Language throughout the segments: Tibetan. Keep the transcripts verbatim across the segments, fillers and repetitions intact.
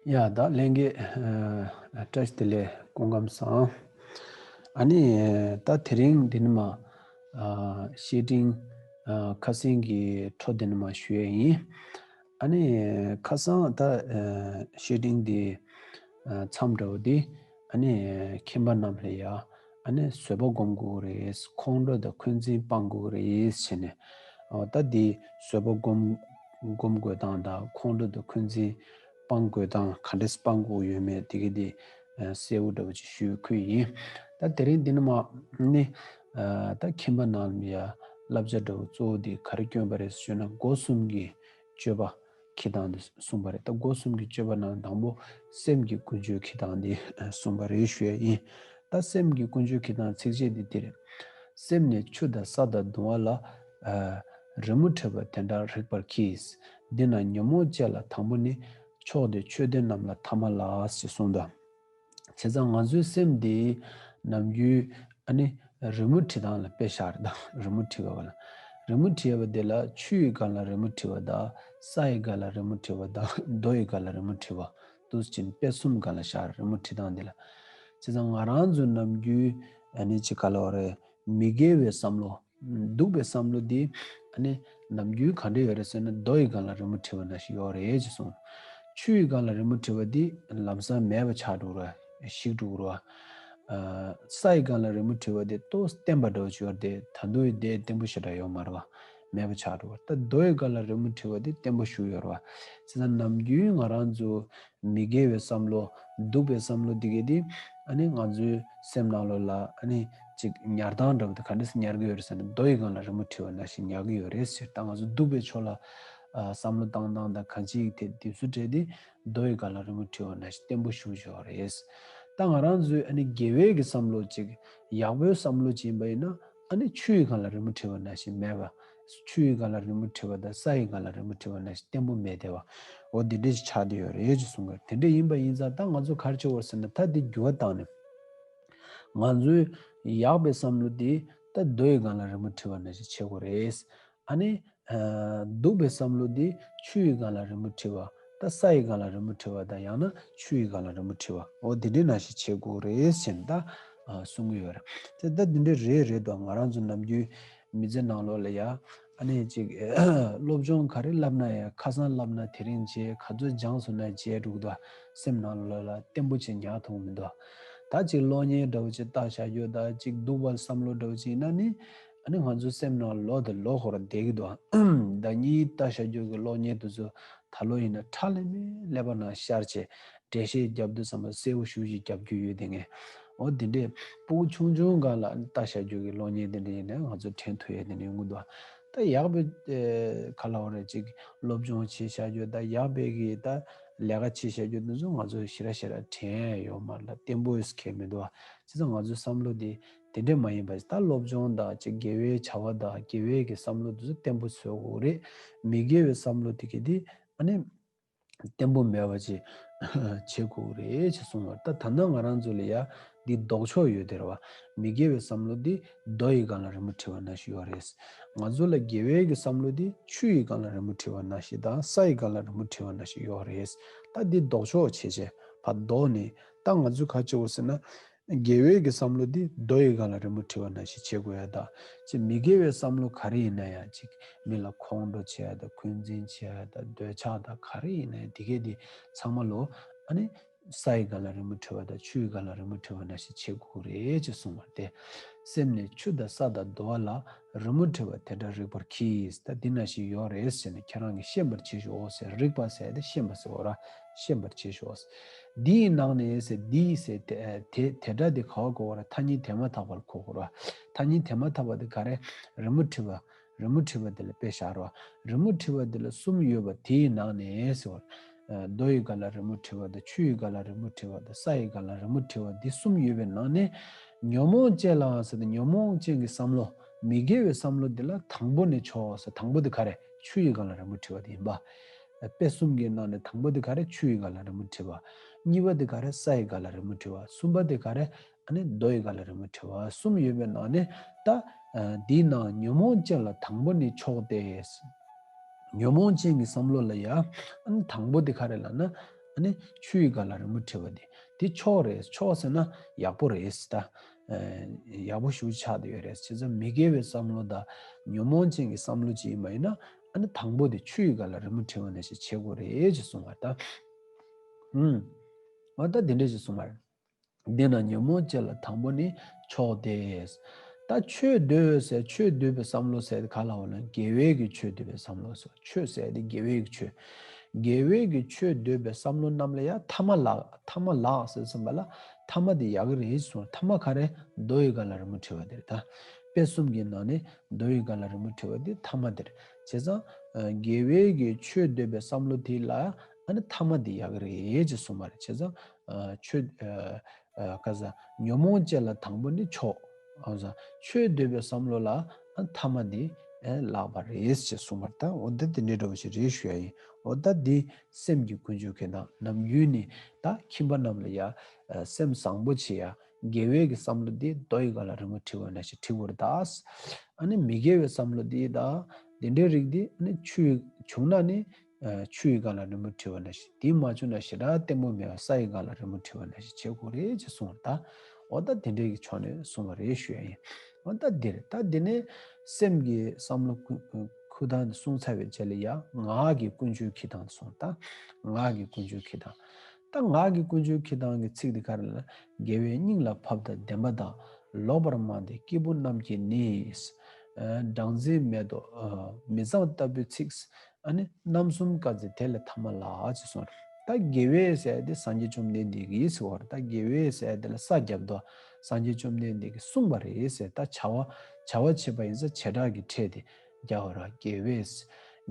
ཡ་ད་ལྷན་རྒྱས། ཨ་བཀྲ་ཤིས་བདེ་ལེགས། སྐུ་ཁམས་བཟང་། ཨ་ནི་ད་དེ་རིང་འདི་ནི་མ་ཨ་བཤེས་སྤྲིང་ཨ་ཁ་སང་གི་འཕྲོ་འདི་ནི་མ་ཞུ་ཡས་ཡིན། ཨ་ནི་ཁ་སང་ད་ཨ་བཤེས་སྤྲིང་འདི་ཨ་མཚམས་འདྲ་བོ་འདི་ཨ་ནི་མཁན་པ་རྣམས་ལ་ཡ་ཨ་ནི་བཟོད་པ་སྒོམ་དགོས་ཀྱི་རེད། ཁོང་ཁྲོ་དང་འཁོན་འཛིན་སྤང་དགོས་ཀྱི་རེད་ཟེར་ནས། ཨོ་ད་འདི་བཟོད་པ་སྒོམ་སྒོམ་དགོས་སྟངས་དང་ཁོང་ཁྲོ་དང་འཁོན་འཛིན་སྤང་དགོས་སྟངས་ག་འདྲས་སྤང་དགོས་ཡོད་མེད་དེ་གི་འདི་ཨ་གསལ་བོ་འདྲ་བོ་ཅིག་ཞུ་ཁུལ་ཡིན། ད་དེ་རིང་འདི་ནི་མ་ནི་ཨ་ད་མཁན་པ་རྣམས་ལ་ཡ་བསླབ་བྱ་འདྲ་བོ་གཙོ་བོ་འདི་ག་རེ་བསྐྱོན་པ་རེད་ཞུས་ན། སྒོ་གསུམ་གྱི་སྤྱོད་པ་འཁྱེར་སྟངས་འདི་གསུངས་པ་རེད། ད་སྒོ་གསུམ་གྱི་སྤྱོད་པ་ནང་དང་པོ་སེམས་ཀྱི་ཀུན་སྤྱོད་འཁྱེར་སྟངས་འདི་གསུངས་པ་རེད་ཞུ་ཡ་ཡིན། ད་སེམས་ཀྱི་ཀུན་སྤྱོད་འཁྱེར་སྟངས་ཚིགས་བཅད་འདི་འདིར། སེམས་ནི་ཆུ་དང་ས་དང་གདུང་བ་ལ། ཨ་རི་མོ་བྲིས་པ་དེ་འདྲ་རིག་པར་གྱིས། འདི་ན་ཉོན་མོངས་ཅན་ལ་དང་པོ་ནི། མཆོག་དེ་ཆོས་ལྡན་རྣམས་ལ་ཐ་མ་ལགས་ཞེས་གསུངས་དོ། བྱས་ཙང་ང་ཚོའི་སེམས་འདི་ནམ་རྒྱུན་ཨ་ནི་རི་མོ་བྲིས་སྟངས་ལ་དཔེ་བཞག་རེད་ད། རི་མོ་བྲིས་པ་ལ། རི་མོ་བྲིས་པ་དེ་ལ་ཆུ་ཡི་སྒང་ལ་རི་མོ་བྲིས་པ་དང་ས་ཡི་སྒང་ལ་རི་མོ་བྲིས་པ་དང་རྡོ་ཡི་སྒང་ལ་རི་མོ་བྲིས་པ། འདུག་ཅིང་དཔེ་གསུམ་སྒང་ལ་བཞག་རི་མོ་བྲིས་སྟངས་འདི་ལ། བྱས་ཙང་ང་རང་ཚོ་ནམ་རྒྱུན་ཨ་ནི་ཅི་ག་ལ་བ་རེད། མི་དགེ་བའི་བསམ་བློ། སྡུག་པའི་བསམ་བློ་འདི་ཨ་ནི་ནམ་རྒྱུན་ག་འདྲ་ཡོད་རེད་ཟེར་ན། རྡོ་ཡི་སྒང་ལ་རི་མོ་བྲིས་པ་ནང་བཞིན་ཡོད་རེད་ཅེས་གསུངས། ཆུ་ཡི་སྒང་ལ་རི་མོ་བྲིས་པ་འདི་ལམ་སང་མེད་པ་ཆགས་འགྲོ་ར་ཞིག་འགྲོ་ར། ཨ་ས་ཡི་སྒང་ལ་རི་མོ་བྲིས་པ་འདི་ཏོག་བརྟན་པ་འདྲ་བོ་ཅིག་ཡོད་རེད་དེ། ད་དུང་ཡི་དེ་བརྟན་པོ་ཞེ་དྲག་ཡོད་མ་རེད་བ། མེད་པ་ཆགས་འགྲོ་བ། ད་རྡོ་ཡི་སྒང་ལ་རི་མོ་བྲིས་པ་འདི་བརྟན་པོ་ཞིག་ཡོད་རེད་བ། བྱས་ཙང་ནམ་རྒྱུན་ང་རང་ཚོ་མི་དགེ་བའི་བསམ་བློ། སྡུག་པའི་བསམ་བློ་འདི་གས་འདི་ཨ་ནི་ང་ཚོའི་སེམས་ནང་ལོགས་ལ་ཨ་ནི་ཅིག་ཉར་སྟངས་འདྲ་བོ་དེ་ག་འདྲས་སེ་ཉར་གི་ཡོད་རེད་ཟེར་ན། རྡོ་ཡི་སྒང་ལ་རི་མོ་བྲིས་པ་ནང་བཞིན་ཉར་གི་ཡོད་རེད་ཟེར། ད་ང་ཚོ་སྡུག་པའི་ཕྱོགས་ལ་ཨ་བསམ་བློ་བཏང་སྟངས་དང་གང་ཅིའི་ཐད་དེ་ཚོ་གྲས་འདི་རྡོ་ཡི་སྒང་ལ་རི་མོ་བྲིས་པ་ནང་བཞིན་བརྟན་པོ་ཞེ་པོ་ཅིག་ཡོད་རེད། ད་ང་རང་ཚོའི་ཨ་ནི་དགེ་བའི་གི་བསམ་བློ་ཅིག་ཡག་པོའི་བསམ་བློ་ཅིག་ཡིན་པ་ཡིན་ན། ཨ་ནི་ཆུ་ཡི་སྒང་ལ་རི་མོ་བྲིས་པ་ནང་བཞིན་མེད་པ། ཆུ་ཡི་སྒང་ལ་རི་མོ་བྲིས་པ་དང་ས་ཡི་སྒང་ལ་རི་མོ་བྲིས་པ་ནང་བཞིན་བརྟན་པོ་མེད་བསྡད་པ། འོ་འདི་འདྲ་ཞིག་ཆགས་བསྡད་ཡོད་རེད་ཅེས་གསུངས་པ་རེད། དེ་འདྲ་ཡིན་པ་ཡིན་ཙང་ད་ང་ཚོ་ག་རེ་བྱེད་དགོས་ཟེར་ན། ད་འདི་འགྱུར་བ་བཏང་ནས་ང་ཚོའི་ཡག་པའི་བསམ་བློ་འདི་ད་རྡོ་ཡི་སྒང་ལ་རི་མོ་བྲིས་པ་ནང་བཞིན་བྱེད་དགོས་རེད། ཨ་ནི་ཨ་སྡུག་པའི་བསམ་བློ་འདི་ཆུ་ཡི་སྒང་ལ་རི་མོ་བྲིས་པ་དང་ས་ཡི་སྒང་ལ་རི་མོ་བྲིས་པ་དང་ཡང་ན་ཆུ་ཡི་སྒང་ལ་རི་མོ་བྲིས་པ། འོ་འདི་འདྲའི་ནང་བཞིན་བྱེད་དགོས་རེད་ཟེར་ནས་ད་ཨ་གསུང་གི་ཡོད་རེད། དེ་ད་འདི་འདྲའི་རེད་རེད་དོ། ང་རང་ཚོ་ནམ་རྒྱུན་མི་ཚེ་ནང་ལོགས་ལ་ཡ་ཨ་ནི་ཅིག་སློབ་སྦྱོང་ག་རེ་བསླབ་ན་ཡ། ཁ་སང་བསླབ་ན་དེ་རིང་བརྗེད། ག་ཚོད་སྦྱངས་སོང་ན་བརྗེད་འགྲོ་གི་འདུག་སེམས་ནང་ལོགས་ལ་བརྟན་པོ་ཅིག་ཉར་ཐུབ་མི་འདུག་ད་ཅིག་གློག་བརྙན་འདྲ་བོ་ཅིག་ལྟ་བཞག་རྒྱུ་དང་ཅིག་སྡུག་པ་བསམ་བློ་འདྲ་བོ་ཅིག་ཡིན་ན་ནི། ཨ་ནི་ང་ཚོའི་སེམས་ནང་ལོགས་དང་ལོགས་ཁོ་རང་བསྡད་ཀྱི་འདུག་ཟླ་གཉིས་ལྟ་བཞག་རྒྱུ་གི་གློག་བརྙན་དེ་ཚོ་ད་ལོ་ཡིན་ན་ཁྲ་ལམ་མེ་ཀླད་པ་ནང་ཤར་བྱས། འགྲེལ་བཤད་རྒྱབ་དུས་ཙམ་པ་གསལ་པོ་ཞེ་པོ་ཅིག་རྒྱབ་རྒྱུ་ཡོད་དེ། ངས་འོ་དེ་འདྲས་སྤུ་གུ་ཆུང་ཆུང་སྒང་ལ་ལྟ་བཞག་རྒྱུ་གི་གློག་བརྙན་དེ་འདྲས་ཡིན་ན་ང་ཚོ་དྲན་ཐུབ་ཡས་དེ་འདྲས་ཡོང་གི་འདུག་ད་ཡག་པའི་ཨེ་ག་ལབ་དགོས་རེད། ཅིག་སློབ་སྦྱོང་བྱེད་བཞག་རྒྱུ་དང་ཡག་པའི་གི་ད་ལས་ཀ་བྱེད་བཞག་རྒྱུ་དེ་ཚོ་ང་ཚོ་ཞེ་དྲག་ཞེ་དྲག་དྲན་ཡས་ཡོད་མ་རེད། ལ་བརྟན་པོ་ཡོད་ཁེལ་མི་འདུག་བྱས་ཙང་ང་ཚོའི་བསམ་བློ་དེ་དེ་འདྲས་མ་ཡིན་པ། ད་སློབ་སྦྱོང་དང་ཅིག་དགེ་བའི་བྱ་བ་དང་དགེ་བའི་གི་བསམ་བློ་དེ་ཚོ་བརྟན་པོ་བཟོ་དགོས་རེད། མི་དགེ་བའི་བསམ་བློ་དེ་གི་དེ་ཨ་ནི་བརྟན་པོ་མེད་པ་ཅིག་བྱེད་དགོས་རེད་ཅེས་གསུངས་པ། ད་ད་ལྟ་ང་རང་ཚོ་ལ་ཡ་འདི་ལྡོག་ཕྱོགས་ཡོད་དེ་རེད་བ། མི་དགེ་བའི་བསམ་བློ་འདི་རྡོ་ཡི་སྒང་ལ་རི་མོ་བྲིས་པ་ནང་བཞིན་ཡོད་རེད། ང་ཚོ་ལ་དགེ་བའི་གི་བསམ་བློ་འདི་ཆུ་ཡི་སྒང་ལ་རི་མོ་བྲིས་པ་ནང་བཞིན་དང་ས་ཡི་སྒང་ལ་རི་མོ་བྲིས་པ་ནང་བཞིན་ཡོད་རེད། ད་འདི་ལྡོག་ཕྱོགས་བྱས་བྱས་ཕར་ལྡོག་ནས་ད་ང་ཚོས་ག་རེ་བྱེད་དགོས་ཟེར་ན། དགེ་བའི་གི་བསམ་བློ་འདི་རྡོ་ཡི་སྒང་ལ་རི་མོ་བྲིས་པ་ནང་བཞིན་བྱེད་དགོས་ཡ་ད། ཅིག་མི་དགེ་བའི་བསམ་བློ་ག་རེ་ཡིན་ན་ཡང་། ཅིག་མི་ལ་ཁོང་ཁྲོ་བྱེད་ཡ་ད། འཁོན་འཛིན་བྱེད་ཡ་ད། འདོད་ཆགས་ད། ག་རེ་ཡིན་ན་ཡང་དེ་གས་དེ་ཚང་མ་ལོ་ཨ་ནི་ས་ཡི་སྒང་ལ་རི་མོ་བྲིས་པ་ད་ཆུ་ཡི་སྒང་ལ་རི་མོ་བྲིས་པ་ནང་བཞིན་བྱེད་དགོས་རེད་ཅེས་གསུངས་པ་སྟེ། སེམས་ནི་ཆུ་དང་ས་དང་རྡོ་བ་ལ། རི་མོ་བྲིས་པ་དེ་འདྲ་རིག་པར་གྱིས། ད་འདི་ནང་བཞིན་ཡོད་རེད་ཟེར་ནས་ཁྱེད་རང་གིས་ཤེས་པར་བྱེད་ཤོག་ཟེར། རིག་པ་ཟེར་དེ་ཤེས་པ་ཟེར་བ་ར། ཤེས་པར་བྱེད་ཤོག་ཟེར། འདིའི་ནང་ནས་ཟེར། འདིའི་ཟེར་དེ་དེ་དེ་འདྲ་དེ་ག་བ་གོ་བ་ར། ཐ་སྙད་དེ་མ་ཐག་པ་ལ་གོ་དགོས་ར། ཐ་སྙད་དེ་མ་ཐག་པ་དེ་ག་རེ། རི་མོ་བྲིས་པ། རི་མོ་བྲིས་པ་དེ་ལ་དཔེ་བཞག་ར། རི་མོ་བྲིས་པ་དེ་ལ་གསུམ་ཡོད་པ་དེའི་ནང་ནས་ཟེར་བ། རྡོ་ཡི་སྒང་ལ་རི་མོ་བྲིས་པ་དང་། ཆུ་ཡི་སྒང་ལ་རི་མོ་བྲིས་པ་དང་། ས་ཡི་སྒང་ལ་རི་མོ་བྲིས་པ་འདི་གསུམ་ཡོད་པའི་ནང་ནས། ཉོན་མོངས་ཅན་ལ་ཟེར་ཏེ། ཉོན་མོངས་ཅན་གྱི་བསམ་བློ། མི་དགེ་བའི་བསམ་བློ་འདི་ལ་དང་པོ་ནས་ཕྱོགས་ཟེར། དང་པོ་འདི་ག་རེ། ཆུ་ཡི་སྒང་ལ་རི་མོ་བྲིས་པ་འདི་ཡིན་པ། དཔེ་གསུམ་གྱི་ནང་ནས་དང་པོ་འདི་ག་རེ། ཆུ་ཡི་སྒང་ལ་རི་མོ་བྲིས་པ། གཉིས་པ་འདི་ག་རེ། ས་ཡི་སྒང་ལ་རི་མོ་བྲིས་པ། གསུམ་པ་འདི་ག་རེ། ཨ་ནི་རྡོ་ཡི་སྒང་ལ་རི་མོ་བྲིས་པ། གསུམ་ཡོད་པའི་ནང་ནས་ད་འདིའི་ནང་ཉོན་མོངས་ཅན་ལ་དང་པོ་ནས་ཕྱོགས་ཏེ། ཉོན་མོངས་ཅན་གྱི་བསམ་བློ་ལ་ཡ། ཨ་ནི་དང་པོ་དེ་ག་རེ་ལབ་ན། ཨ་ནི་ཆུ་ཡི་སྒང་ལ་རི་མོ་བྲིས་པ་དེ་དེ་མཆོག་རེད། མཆོག་ཟེར་ན་ཡག་པོ་རེད་ད། ཨ་ཡག་པོ་ཞེ་པོ་ཆགས་བསྡད་ཡོད་རེད། བྱས་ཙང་མི་དགེ་བའི་བསམ་བློ་དང་ཉོན་མོངས་ཅན་གྱི་བསམ་བློ་ཅིག་ཡིན་པ་ཡིན་ན། ཨ་ནི་དང་པོ་དེ་ཆུ་ཡི་སྒང་ལ་རི་མོ་བྲིས་པ་ནང་བཞིན་བྱེད་དགོས་རེད་ཅེས་གསུངས་པ་ད། ཨུམ། འོ་ད་དེ་འདྲ་ཞིག་གསུངས་པ་རེད། འདི་ན་ཉོན་མོངས་ཅན་ལ་དང་པོ་ནི་མཆོག་སྟེ། ད་ཆོས་འདོད་ཟེར། ཆོས་འདོད་པའི་བསམ་བློ་ཟེར་དེ་ག་ལ་འོ་ན་དགེ་བའི་གི་ཆོས་འདོད་པའི་བསམ་བློ་ཟེར། ཆོས་ཟེར་དེ་དགེ་བའི་གི་ཆོས། དགེ་བའི་གི་ཆོས་འདོད་པའི་བསམ་བློ་རྣམས་ལ་ཡང་ཐ་མ་ལགས། ཐ་མ་ལགས་ཟེར་ཙམ་པ་ལ་ཐ་མ་དེ་ཡག་གི་རེད་གསུངས། ཐ་མ་ག་རེ། མདོ་ཡི་སྒང་ལ་རི་མོ་བྲིས་པ་དེ་རེད་ད། དཔེ་གསུམ་གྱི་ནང་ནས་མདོ་ཡི་སྒང་ལ་རི་མོ་བྲིས་པ་དེ་ཐ་མ་དེ་རེད། བྱས་ཙང་ཨ་དགེ་བའི་གི་ཆོས་འདོད་པའི་བསམ་བློ་དེ་ལ་ཨ་ནི་ཐ་མ་དེ་ཡག་གི་རེད་ཅེས་གསུངས་པ་རེད། བྱས་ཙང་ཨ་ཆོས་ཨ་ཨ་ག་ས་ཉོན་མོངས་ཅན་ལ་དང་པོ་ནི་མཆོག་ཨ་ས་ཆོས་འདོད་པའི་བསམ་བློ་ལ་ཨ་ཐ་མ་དེ་ཨ་ལགས་པ་རེད་ཅེས་གསུངས་པ་རེད། ད་འོ་ད་དེ་འདྲའི་འདྲ་བོ་ཞིག་རེད་ཞུ་ཡ་ཡིན། འོ་ད་འདི་སེམས་ཀྱི་ཀུན་སྤྱོད་ཁེ་དང་ནམ་རྒྱུན་ནས་ད་ཁྱིམ་པ་རྣམས་ལ་ཡ་ཨ་སེམས་བཟང་པོ་བྱེད་ཡ། དགེ་བའི་གི་བསམ་བློ་འདི་རྡོ་ཡི་སྒང་ལ་རི་མོ་བྲིས་པ་ནང་བཞིན་བྲིས་དགོས་རེད་ད། ཨ་ནི་མི་དགེ་བའི་བསམ་བློ་འདི་དང་དེ་འདྲའི་རིགས་འདི་ཨ་ནི་ཆུ་ཡི་བྱུང་ན་ནི་ཨ་ཆུ་ཡི་སྒང་ལ་རི་མོ་བྲིས་པ་ནང་བཞིན། དེ་མ་བྱུང་ན་ཞེ་དྲག་ལྟད་མོ་མེད་པ་ས་ཡི་སྒང་ལ་རི་མོ་བྲིས་པ་ནང་བཞིན་བྱེད་དགོས་རེད་ཅེས་གསུངས་རེད་ད། འོ་ད་དེ་འདྲའི་གི་ཕྱོགས་ནས་གསུངས་པ་རེད་ཞུ་ཡ་ཡིན། འོ་ད་འདིར་ད་འདི་ནས་སེམས་ཀྱི་བསམ་བློ་ཁུ་ཁུ་ཐང་གསུངས་ཚར་བའི་རྗེས་ལ་ཡ་ངག་གི་ཀུན་སྤྱོད་ཁེ་དང་གསུངས་ད། ངག་གི་ཀུན་སྤྱོད་ཁེ་དང་། ད་ངག་གི་ཀུན་སྤྱོད་ཁེ་དང་གི་ཚིག་འདི་ག་རེ་ལབ་ན། དགེ་བའི་སྙིང་ལ་ཕབ་དང་བདེན་པ་དང་། ལོག་པར་སྨྲ་སྟེ་སྐྱེས་བུ་རྣམས་ཀྱི་ནི། སྦྲང་རྩི་མེ་ཏོག་མི་བཟང་ལྟ་བུའི་ཚིག་ཨ་ནི་རྣམ་གསུམ་བཀའ་སྩལ་དེ་ལས་ཐ་མ་ལགས་ཅེས་གསུངས། ད་དགེ་བའི་ཟེར་དེ་སངས་རྒྱས་བཅོམ་ལྡན་འདས་ཀྱིས་ཟེར་བ་རེད། ད་དགེ་བའི་ཟེར་དེ་ལ་ས་རྒྱབ་དོ། སངས་རྒྱས་བཅོམ་ལྡན་འདས་ཀྱིས་གསུངས་པ་རེད་ཟེར། ད་བྱ་བ་བྱ་བ་བྱེད་པ་ཡིན་ཙང་བྱེ་བྲག་གི་ཕྲད་དེ་རྒྱབ་པ་རེད། དགེ་བའི།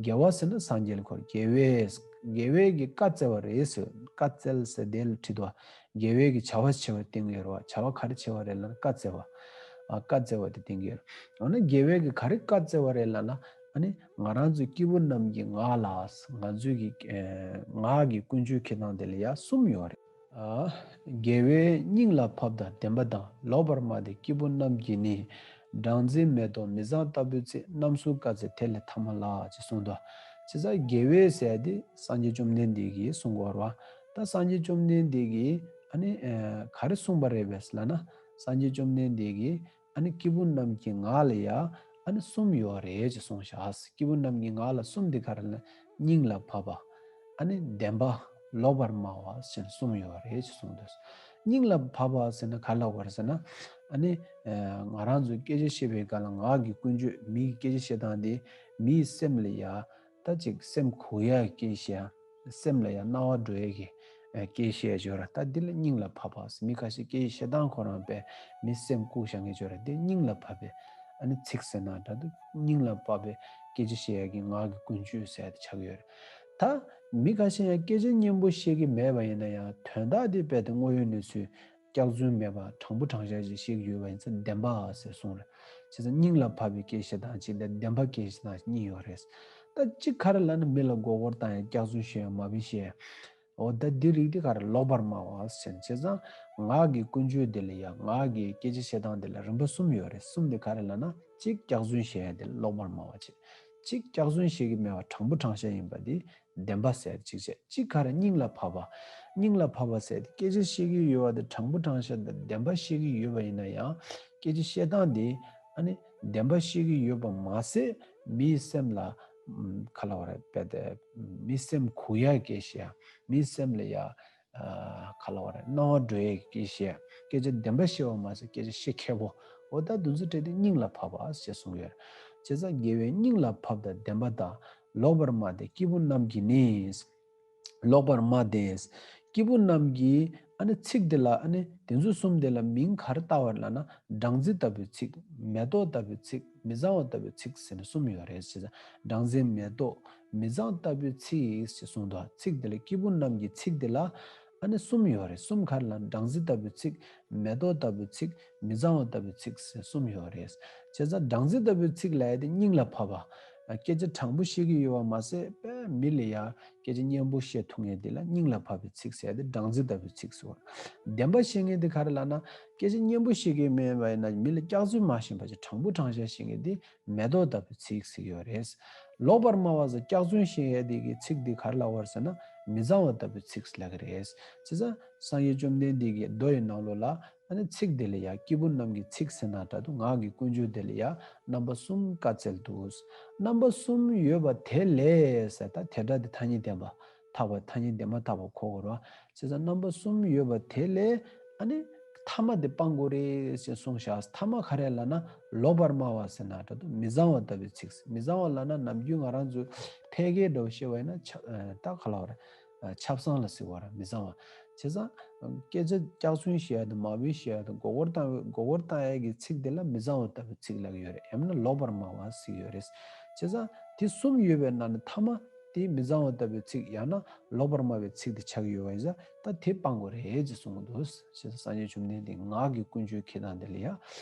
དགེ་བ་ཟེར་ན་སངས་རྒྱས་ལ་གོ་རེད། དགེ་བའི། དགེ་བའི་གི་བཀའ་སྩལ་བ་རེད་ཟེར། བཀའ་སྩལ་ཟེར་དེ་ལ་བྲིས་དོ། དགེ་བའི་གི་བྱ་བ་བྱེད་པ་བསྟན་གྱི་ཡོད་རེད་བ། བྱ་བ་ག་རེ་བྱེད་པ་རེད་ལབ་ན་བཀའ་སྩལ་བ། ཨ་བཀའ་སྩལ་བ་དེ་བསྟན་གྱི་ཡོད་རེད། འོ་ན་དགེ་བའི་གི་ག་རེ་བཀའ་སྩལ་བ་རེད་ལབ་ན། ཨ་ནི་ང་རང་ཚོའི་སྐྱེས་བུ་རྣམས་ཀྱི་ངག་ལ། ང་ཚོའི་གི་ཨེ་ངག་གི་ཀུན་སྤྱོད་ཁེ་དང་དེ་ལ་ཡ་གསུམ་ཡོད་རེད། ཨ་དགེ་བའི་སྙིང་ལ་ཕབ་དང་བདེན་པ་དང་། ལོག་པར་སྨྲ་སྟེ་སྐྱེས་བུ་རྣམས་ཀྱི་ནི། སྦྲང་རྩི་མེ་ཏོག་མི་བཟང་ལྟ་བུའི་ཚིག་རྣམ་གསུམ་བཀའ་སྩལ་དེ་ལས་ཐ་མ་ལགས་ཅེས་གསུངས་དོ། བྱས་ཙང་དགེ་བའི་ཟེར་དེ་སངས་རྒྱས་བཅོམ་ལྡན་འདས་ཀྱིས་གསུངས་པ་རེད་བ། ད་སངས་རྒྱས་བཅོམ་ལྡན་འདས་ཀྱིས་ཨ་ནི་ཨེ་ག་རེ་གསུངས་པ་རེད་པས་ལབ་ན། སངས་རྒྱས་བཅོམ་ལྡན་འདས་ཀྱིས་ཨ་ནི་སྐྱེས་བུ་རྣམས་ཀྱི་ངག་ལ་ཡ་ཨ་ནི་གསུམ་ཡོད་རེད་ཅེས་གསུངས་ཤག་སྐྱེས་བུ་རྣམས་ཀྱི་ངག་ལ་གསུམ་དེ་ག་རེ་ལབ་ན། སྙིང་ལ་ཕབ་པ། ཨ་ནི་བདེན་པ། ལོག་པར་སྨྲ་བ་ཟེར་གསུམ་ཡོད་རེད་ཅེས་གསུངས་འདུག་སྙིང་ལ་ཕབ་པ་ཟེར་ན་ག་ལབ་དགོས་རེད་ཟེར་ན། ཨ་ནི་ཨ་ང་རང་ཚོ་སྐད་ཆ་བཤད་པའི་སྐབས་ལ་ངག་གི་ཀུན་སྤྱོད། མིའི་སྐད་ཆ་བཤད་སྟངས་དེ་མིའི་སེམས་ལ་ཡ་ད་ཅིག་སེམས་འགུག་ཡ་གི་སྐད་ཆ་བཤད་ཡ། སེམས་ལ་ཡང་སྣང་བ་འགྲོ་ཡས་ཀྱི་ཨ་སྐད་བཤད་ཡས་ཡོད་ར། ད་འདི་ལ་སྙིང་ལ་ཕབ་པ་ཟེར། མི་ཁ་ཤས་སྐད་ཆ་བཤད་སྟངས་ཁོ་རང་དཔེ་མི་སེམས་བཀུག་བཞག་མཁན་ཡོད་ར། འདི་སྙིང་ལ་ཕབ་པའི་ཨ་ནི་ཚིག་ཟེར་ན་འདྲ་འདུག་སྙིང་ལ་ཕབ་པའི་སྐད་ཆ་བཤད་ཡས་ཀྱི་ངག་གི་ཀུན་སྤྱོད་ཟེར་ཡ་དེ་ཆགས་ཡོད་ར། ད་མི་ཁ་ཤས་ཡང་སྐད་ཆ་སྙན་པོ་བཤད་ཀྱི་མེད་པ་ཡིན་ན་ཡང་དོན་དག་དེ་དཔེ་དེ་དངོས་ཡོད་གནས་ཚུལ། སྐྱག་རྫུན་མེད་པ་དྲང་པོ་དྲང་བཞག་ཅིག་བཤད་ཀྱི་ཡོད་པ་ཡིན་ཙང་བདེན་པ་ཟེར་གསུངས་རེད། བྱས་ཙང་སྙིང་ལ་ཕབ་པའི་སྐད་བཤད་སྟངས་གཅིག་དང་བདེན་པ་སྐད་བཤད་སྟངས་གཉིས་ཡོད་རེད། ད་གཅིག་ག་རེ་ལབ་ན་མི་ལ་མགོ་སྐོར་བཏང་ཡ། སྐྱག་རྫུན་བཤད་ཡ། མ་དཔེ་བཤད་ཡ། འོ་ད་འདི་རིགས་འདི་ག་རེ་ལོག་པར་སྨྲ་བ་ཟེར། བྱས་ཙང་ངག་གི་ཀུན་སྤྱོད་དེ་ལ་ཡ། ངག་གི་སྐད་ཆ་བཤད་སྟངས་དེ་ལ་རིམ་པ་གསུམ་ཡོད་རེད། གསུམ་དེ་ག་རེ་ལབ་ན། གཅིག་སྐྱག་རྫུན་བཤད་ཡ་དེ་ལ་ལོག་པར་སྨྲ་བ་བྱས། གཅིག་སྐྱག་རྫུན་བཤད་ཀྱི་མེད་པ་དྲང་པོ་དྲང་བཞག་ཡིན་པ་དེ། བདེན་པ་ཟེར་གཅིག་བྱས། གཅིག་ག་རེ་སྙིང་ལ་ཕབ་པ། སྙིང་ལ་ཕབ་པ་ཟེར་དེ་སྐད་ཆ་བཤད་ཀྱི་ཡོད་པ་དེ་དྲང་པོ་དྲང་བཞག་དང་བདེན་པ་བཤད་ཀྱི་ཡོད་པ་ཡིན་ན་ཡང་སྐད་ཆ་བཤད་སྟངས་དེ་ཨ་ནི་བདེན་པ་བཤད་ཀྱི་ཡོད་པ་མ་ཟད་མིའི་སེམས་ལ་ཨམ་ག་ལབ་དགོས་རེད། དཔེ་དེ་མིའི་སེམས་འགུག་ཡ་སྐད་བཤད་ཡ། མིའི་སེམས་ལ་ཡ་ཨ་ག་ལབ་དགོས་རེད། སྣང་བ་འགྲོ་ཡའི་སྐད་བཤད་ཡ། སྐད་ཆ་བདེན་པ་བཤད་པ་མ་ཟད་སྐད་ཆ་བཤད་མཁས་པོ། འོ་ད་འདི་ཚོ་གྲས་དེ་སྙིང་ལ་ཕབ་པ་ཞེས་གསུངས་ཡོད་རེད། བྱས་ཙང་དགེ་བའི་སྙིང་ལ་ཕབ་དང་བདེན་པ་དང་། ལོག་པར་སྨྲ་སྟེ་སྐྱེས་བུ་རྣམས་ཀྱི་ནི། ལོག་པར་སྨྲ་སྟེ། སྐྱེས་བུ་རྣམས་ཀྱི་ཨ་ནི་ཚིག་འདི་ལ་ཨ་ནི་དེ་ཚོ་གསུམ་འདི་ལ་མིང་ག་རེ་བཏགས་པ་རེད་ལབ་ན། སྦྲང་རྩི་ལྟ་བུའི་ཚིག་མེ་ཏོག་ལྟ་བུའི་ཚིག་མི་གཙང་བ་ལྟ་བུའི་ཚིག་ཟེར་ནས་གསུམ་ཡོད་རེད་ཟེར། སྦྲང་རྩི་མེ་ཏོག་མི་གཙང་ལྟ་བུའི་ཚིག་ཅེས་གསུངས་འདུག་ཚིག་འདི་ལ་སྐྱེས་བུ་རྣམས་ཀྱི་ཚིག་འདི་ལ་ཨ་ནི་གསུམ་ཡོད་རེད། གསུམ་ག་རེ་ལབ་ན། སྦྲང་རྩི་ལྟ་བུའི་ཚིག་མེ་ཏོག་ལྟ་བུའི་ཚིག་མི་གཙང་བ་ལྟ་བུའི་ཚིག་ཟེར་གསུམ་ཡོད་རེད། བྱས་ཙང་སྦྲང་རྩི་ལྟ་བུའི་ཚིག་ལབ་ཡ་དེ་སྙིང་ལ་ཕབ་པ། སྐད་ཆ་དྲང་པོ་བཤད་ཀྱི་ཡོད་པ་མ་ཟད་དཔེ་མི་ལ་ཡ་སྐད་ཆ་སྙན་པོ་བཤད་ཐུབ་མཁན་དེ་ལ་སྙིང་ལ་ཕབ་པའི་ཚིག་ཟེར་ཡ་དེ་སྦྲང་རྩི་ལྟ་བུའི་ཚིག་ཟེར་བ། བདེན་པ་བཤད་མཁན་དེ་ག་རེ་ལབ་ན། སྐད་ཆ་སྙན་པོ་བཤད་ཀྱི་མེད་པ་ཡིན་ན་མི་ལ་སྐྱག་རྫུན་མ་བཤད་པ་ཅིག་དྲང་པོ་དྲང་བཞག་བཤད་མཁན་དེ་མེ་ཏོག་ལྟ་བུའི་ཚིག་ཟེར་གྱི་ཡོད་རེད། ལོག་པར་སྨྲ་བ་ཟེར་སྐྱག་རྫུན་བཤད་ཡ་དེ་གི་ཚིག་དེ་ག་རེ་ལབ་པ་རེད་ཟེར་ན། མི་གཙང་བ་ལྟ་བུའི་ཚིག་ལབ་ཀྱི་རེད། བྱས་ཙང་སངས་རྒྱས་བཅོམ་ལྡན་འདས་ཀྱི་མདོ་ཡི་ནང་ལོགས་ལ་ཨ་ནི་ཚིག་དེ་ལ་ཡང་སྐྱེས་བུ་རྣམས་ཀྱི་ཚིག་ཟེར་ན་འདྲ་འདུག་ངག་གི་ཀུན་སྤྱོད་དེ་ལ་ཡང་རྣམ་པ་གསུམ་བཀའ་སྩལ་འདུག་རྣམ་པ་གསུམ་ཡོད་པ་དེ་ལས་ཟེར། ད་དེ་འདྲ་དེ་ཐ་སྙད་བདེན་པ་ཐག་པ་ཐ་སྙད་བདེན་པ་ཐག་པ་གོ་དགོས་རེད་བ། བྱས་ཙང་རྣམ་པ་གསུམ་ཡོད་པ་དེ་ལས་ཨ་ནི་ཐ་མ་དེ་སྤང་དགོས་རེད་ཅེས་གསུངས་བཞག་ཐ་མ་ག་རེ་ལབ་ན་ལོག་པར་སྨྲ་བ་ཟེར་ན་འདྲ་འདུག་མི་གཙང་བ་ལྟ་བུའི་ཚིག་མི་གཙང་བ་ལབ་ན་ནམ་རྒྱུན་ང་རང་ཚོས་ཕལ་སྐད་འདྲ་བོ་བཤད་པ་ཡིན་ན་ཆ་ད་ག་ལབ་པ་རེད། ཆབ་གསང་ལ་ཟེར་བ་རེད། མི་གཙང་བ། བྱས་ཙང་སྐད་ཆ་སྐྱག་རྫུན་བཤད་ཡ་དང་མ་འོས་བཤད་ཡ་དང་མགོ་སྐོར་བཏང་མགོ་སྐོར་བཏང་ཡ་གི་ཚིག་དེ་ལ་མི་གཙང་བ་ལྟ་བུའི་ཚིག་ལབ་ཀྱི་ཡོད་རེད། ཡང་ན་ལོག་པར་སྨྲ་བ་ཟེར་གྱི་ཡོད་རེད། བྱས་ཙང་དེ་གསུམ་ཡོད་པའི་ནང་ནས་ཐ་མ་དེ་མི་གཙང་བ་ལྟ་བུའི་ཚིག་ཡང་ན་ལོག་པར་སྨྲ་བའི་ཚིག་དེ་ཆགས་ཀྱི་ཡོད་པ་ཡིན་ཙང་ད་དེ་སྤང་དགོས་རེད་ཅེས་གསུང་གི་འདུག་བྱས་ཙང་སངས་རྒྱས་བཅོམ་ལྡན་འདས་ངག་གི་ཀུན་སྤྱོད་འཁྱེར་སྟངས་དེ་ལ་ཡང་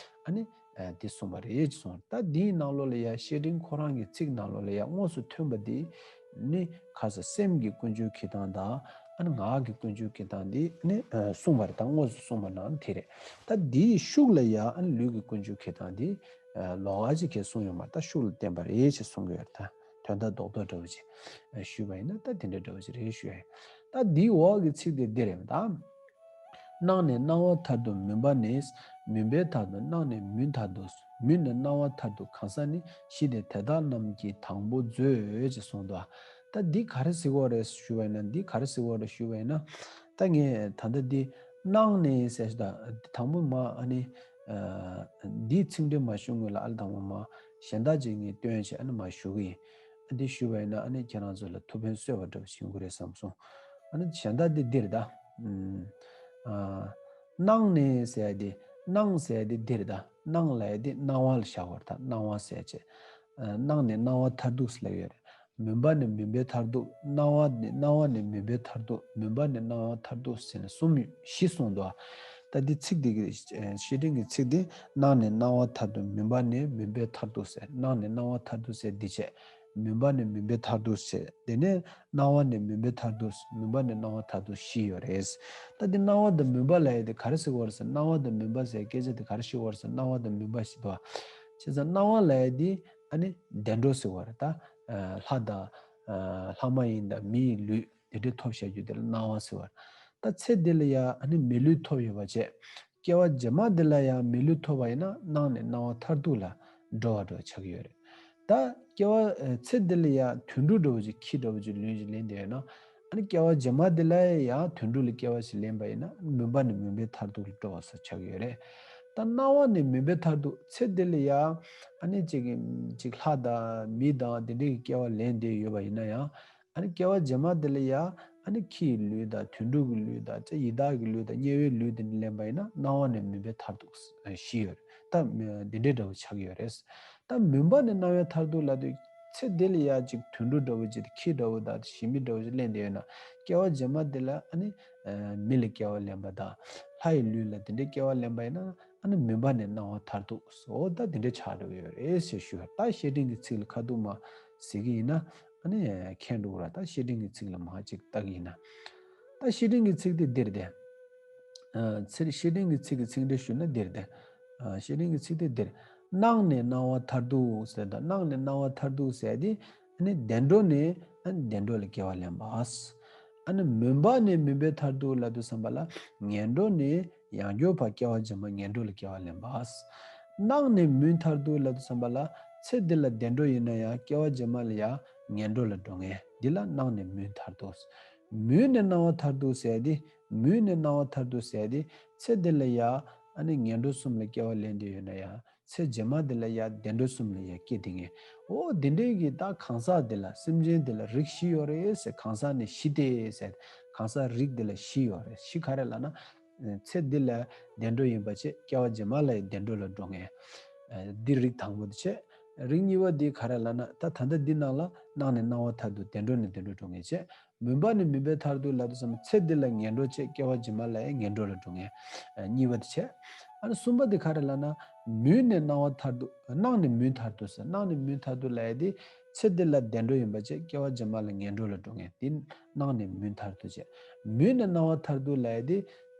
ཨ་ནི། ཨ་འདི་གསུངས་པ་རེད་ཅེས་གསུངས། ད་འདིའི་ནང་ལོགས་ལ་ཡང་བཤེས་སྤྲིང་ཁོ་རང་གི་ཚིག་ནང་ལོགས་ལ་ཡང་དངོས་སུ་ཐོན་པ་འདི་ནི་ཁ་ས་སེམས་ཀྱི་ཀུན་སྤྱོད་འཁྱེར་སྟངས་དང་ཨ་ནི་ངག་གི་ཀུན་སྤྱོད་འཁྱེར་སྟངས་འདི་ནི་ཨ་གསུངས་པ་རེད། ད་དངོས་སུ་གསུངས་པ་ནང་དེ་རེད། ད་འདིའི་ཤུགས་ལ་ཡང་ཨ་ནི་ལུས་ཀྱི་ཀུན་སྤྱོད་འཁྱེར་སྟངས་འདི་ཨ་ལོགས་ཀ་ཅིག་གིས་གསུངས་ཡོད་མ་རེད། ད་ཤུགས་ལ་བརྟེན་པ་རེད་ཅེས་གསུང་གི་ཡོད་རེད། ད་དོན་དག་རྡོག་རྡོག་འདྲ་བོ་ཅིག་ཞུས་པ་ཡིན་ན་ད་དེ་འདྲ་འདྲ་བོ་ཅིག་རེད་ཞུ་ཡ་ཡིན། ད་འདིའི་འོག་གི་ཚིག་དེ་འདི་རེད་ད། སྣང་ནས་སྣང་བ་མཐར་ཐུག་མུན་པ་ནས། མུན་པའི་མཐར་ཐུག་སྣང་ནས་མུན་མཐར་ཐུག་མུན་ནས་སྣང་བ་མཐར་ཐུག་གང་ཟག་ནི། ཞི་སྟེ་དེ་དག་རྣམས་ཀྱི་དང་པོ་མཛོད། ཅེས་གསུངས་འདུག་ད་འདི་ག་རེ་ཟེར་གྱི་ཡོད་རེད་ཞུས་པ་ཡིན་ན། འདི་ག་རེ་ཟེར་གྱི་ཡོད་རེད་ཞུས་པ་ཡིན་ན། ད་ངས་ད་ལྟ་འདི་སྣང་ནས་ཟེར་ཞིག་ད་དང་པོ་མ་ཨ་ནི་འདིའི་ཚིག་འགྲེལ་མ་ཞུ་སྔོན་ལ་ཨ་ལ་དང་པོ་མ་གཞན་དག་ཅིག་ངས་སྟོན་བྱས་ཨ་ནི་མ་ཞུ་གི་ཡིན། ཨ་འདི་ཞུས་པ་ཡིན་ན་ཨ་ནི་ཁྱེད་རང་ཚོ་ལ་ཐུགས་ཕན་གསོས་པ་འདྲ་བོ་ཞིག་ཡོང་གི་རེད་བསམ་སོང་། ཨ་ནི་གཞན་དག་འདི་འདིར་ད། ཨ། སྣང་ནས་ཟེར་ཡ་དེ། སྣང་ཟེར་ཡ་དེ་འདིར་ད། སྣང་ལབ་ཡ་དེ་སྣང་བ་ལ་བཞག་པར་ད། སྣང་བ་ཟེར་བྱས། ཨ། སྣང་ནས་སྣང་བ་མཐར་ཐུག་ཟེར་ལབ་ཡོད་རེད། མུན་པ་ནས་མུན་པའི་མཐར་ཐུག་སྣང་བ་ནས་སྣང་བ་ནས་མུན་པའི་མཐར་ཐུག་མུན་པ་ནས་སྣང་བ་མཐར་ཐུག་ཟེར་ནས་གསུམ་བཞི་གསུངས་འདུག་ད་འདི་ཚིག་འདི་གི་ཨ་བཤེས་སྤྲིང་གི་ཚིག་འདི། སྣང་ནས་སྣང་བ་མཐར་ཐུག་མུན་པ་ནས་མུན་པའི་མཐར་ཐུག་ཟེར། སྣང་ནས་སྣང་བ་མཐར་ཐུག་ཟེར་འདི་བྱས། མུན་པ་ནས་མུན་པའི་མཐར་ཐུག་ཟེར། དེ་ནས་སྣང་བ་ནས་མུན་པའི་མཐར་ཐུག་མུན་པ་ནས་སྣང་བ་མཐར་ཐུག་བཞི་ཡོད་རེད། ད་འདི་སྣང་བ་དང་མུན་པ་ལབ་ཡ་དེ་ག་རེ་ཟེར་གྱི་ཡོད་རེད་ཟེར། སྣང་བ་དང་མུན་པ་ཟེར་སྐད་ཆ་དེ་ག་རེ་ཞིག་ཡོད་རེད་ཟེར། སྣང་བ་དང་མུན་པ་ཞིག་འདུག་བ། བྱས་ཙང་སྣང་བ་ལབ་ཡ་དེ་ཨ་ནི་བདེ་འགྲོ་ཟེར་གྱི་ཡོད་རེད་ད། ལྷ་དང་། ལྷ་མ་ཡིན་དང་མིའི་ལུས་དེ་འདྲའི་ཐོབ་བཞག་རྒྱུ་དེ་ལ་སྣང་བ་ཟེར་བ་རེད། ད་ཚེ་འདི་ལ་ཡང་ཨ་ནི་མི་ལུས་ཐོབ་ཡོད་པ་བྱས། སྐྱེ་བ་རྗེས་མ་འདི་ལ་ཡང་མི་ལུས་ཐོབ་པ་ཡིན་ན་སྣང་ནས་སྣང་བ་མཐར་ཐུག་ལ་འགྲོ་བ་འདྲ་ཆགས་ཀྱི་ཡོད་རེད། ད་སྐྱེ་བ་ཚེ་འདི་ལ་ཡང་དུད་འགྲོ་འདྲ་བོ་ཅིག་ཁྱི་འདྲ་བོ་ཅིག་ལུས་ཅིག་ལེན་བསྡད་ཡོད་ན། ཨ་ནི་སྐྱེ་བ་རྗེས་མ་འདི་ལ་ཡང་དུད་འགྲོ་ལ་སྐྱེ་བ་ཞིག་ལེན་པ་ཡིན་ན་མུན་པ་ནས་མུན་པའི་མཐར་ཐུག་ལ་འགྲོ་བ་སོགས་ཆགས་ཀྱི་ཡོད་རེད། ད་སྣང་བ་ནས་མུན་པའི་མཐར་ཐུག་ཚེ་འདི་ལ་ཡང་ཨ་ནི་ཅིག་ཅིག་ལྷ་དང་མི་དང་དེ་འདྲའི་སྐྱེ་བ་ལེན་བསྡད་ཡོད་པ་ཡིན་ན་ཡང་། ཨ་ནི་སྐྱེ་བ་རྗེས་མ་དེ་ལ་ཡང་ཨ་ནི་ཁྱི་ཡི་ལུས་དང་དུད་འགྲོ་གི་ལུས་དང་ཅ་ཡི་དྭགས་ཀྱི་ལུས་དང་དམྱལ་བའི་ལུས་དེ་འདྲ་ལེན་པ་ཡིན་ན་སྣང་བ་ནས་མུན་པའི་མཐར་ཐུག་བཞི་ཡོད་རེད། ད་འདི་འདྲའི་འདྲ་བོ་ཆགས་ཀྱི་ཡོད་རེད། ད་མུན་པ་ནས་སྣང་བའི་མཐར་ཐུག་ལབ་དུས་ཚེ་འདི་ལ་ཡང་ཅིག་དུད་འགྲོ་འདྲ་བོ་ཅིག་ཁྱི་འདྲ་བོ་དང་ཞི་མི་འདྲ་བོ་ཅིག་ལེན་བསྡད་ཡོད་ན་སྐྱེ་བ་རྗེས་མ་དེ་ལ་ཨ་ནི་མི་ལ་སྐྱེ་བ་ལེན་པ་དང་ལྷ་ཡི་ལུས་ལ་དེ་འདྲའི་སྐྱེ་བ་ལེན་པ་ཡིན་ན་ཨ་ནི་མུན་པ་ནས་སྣང་བ་མཐར་ཐུག་སོ་ད་དེ་འདྲའི་ཆགས་འགྲོ་གི་ཡོད་རེད་ཞེས་ཞུ་བ། ད་བཤེས་སྤྲིང་གི་ཚིག་ལ་ཁ་ཐུག་མ་ཟེར་གི་ཡིན་ན། ཨ་ནི་མཁྱེན་འགྲོ་ར། ད་བཤེས་སྤྲིང་གི་ཚིག་ལ་མ་ཅིག་ལྟ་གི་ཡིན་ན། ད་བཤེས་སྤྲིང་གི་ཚིག་དེ་འདིར་དེ། ཨ་ཚེ་བཤེས་སྤྲིང་གི་ཚིག་གི་ཚིག་འགྲེལ་ཞུས་ན་འདིར་དེ། ཨ་བཤེས་སྤྲིང་གི་ཚིག་དེ་འདིར། སྣང་ནས་སྣང་བ་མཐར་ཐུག་ཟེར་ད་སྣང་ནས་སྣང་བ་མཐར་ཐུག་ཟེར་དེ། ཨ་ནི་བདེ་འགྲོ་ནས་ཨ་ནི་བདེ་འགྲོ་ལ་སྐྱེ་བ་ལེན་པ། ཨ་ནི་མུན་པ་ནས་མུན་པའི་མཐར་ཐུག་ལབ་དུས་ཙམ་པ་ལ་ངན་འགྲོ་ནས་ཡང་སྐྱར་ཕར་སྐྱེ་བ་རྗེས་མ་ངན་འགྲོ་ལ་སྐྱེ་བ་ལེན་པ། སྣང་ནས་མུན་མཐར་ཐུག་ལབ་དུས་ཙམ་པ་ལ་ཚེ་འདི་ལ་བདེ་འགྲོ་ཡིན་ན་ཡང་སྐྱེ་བ་རྗེས་མ་ལ་ཡང་ངན་འགྲོ་ལ་འགྲོ་ངེས། འདི་ལ་སྣང་ནས་མུན་མཐར་ཐུག་མུན་ནས་སྣང་བ་མཐར་ཐུག་ཟེར་ཡ་དེ། མུན་ནས་སྣང་བ་མཐར་ཐུག་ཟེར་ཡ་དེ། ཚེ་འདི་ལ་ཡང་ཨ་ནི་ངན་འགྲོ་གསུམ་ལ་སྐྱེ་བ་ལེན་བསྡད་ཡོད་ན་ཡང་ཚེ་རྗེས་མ་འདི་ལ་ཡང་བདེ་འགྲོ་གསུམ་ལ་ཡང་སྐྱེ་བསྡད་ངེས། འོ་འདི་འདྲའི་གི་ད་གང་ཟག་འདི་ལ་སེམས་ཅན་འདི་ལ་རིགས་བཞི་ཡོད་རེད་ཟེར། གང་ཟག་ནི་བཞི་སྟེ་ཟེར། གང་ཟག་རིགས་འདི་ལ་བཞི་ཡོད་རེད། བཞི་ག་རེ་ལབ་ན། ཚེ་འདི་ལ་བདེ་འགྲོ་ཡིན་པ་བྱས་སྐྱེ་བ་རྗེས་མ་ལ་ཡང་བདེ་འགྲོ་ལ་འགྲོ་ངེས། འདི་རིགས་དང་པོ་དེ་བྱས། རིགས་གཉིས་པ་འདི་ག་རེ་ལབ་ན་ད་ད་ལྟ་འདི་ནང་ལ་སྣང་ནས་སྣང་བ་མཐར་ཐུག་བདེ་འགྲོ་ནས་བདེ་འགྲོ་འགྲོ་ངེས་བྱས། མུན་པ་ནས་མུན་པའི་མཐར་ཐུག་ལབ་དུས་ཙམ་ཚེ་འདི་ལ་ངན་འགྲོ་བྱས་སྐྱེ་བ་རྗེས་མ་ལ་ཡང་ངན་འགྲོ་ལ་འགྲོ་ངེས། གཉིས་པ་དེ་བྱས། ཨ་ནི་གསུམ་པ་དེ་ག་རེ་ལབ་ན། མུན་ནས་སྣང་བ་མཐར་ཐུག་སྣང་ནས་མུན་མཐར་ཐུག་ཟེར། སྣང་ནས་མུན་མཐར་ཐུག་ལབ་ཡ་དེ། ཚེ་འདི་ལ་བདེ་འགྲོ་ཡིན་པ་བྱས་སྐྱེ་བ་རྗེས་མ་ལ་ངན་འགྲོ་ལ་འགྲོ་ངེས། དེ་སྣང་ནས་མུན་མཐར་ཐུག་བྱས། མུན་ནས་སྣང་བ་མཐར་ཐུག་ལབ་ཡ་དེ།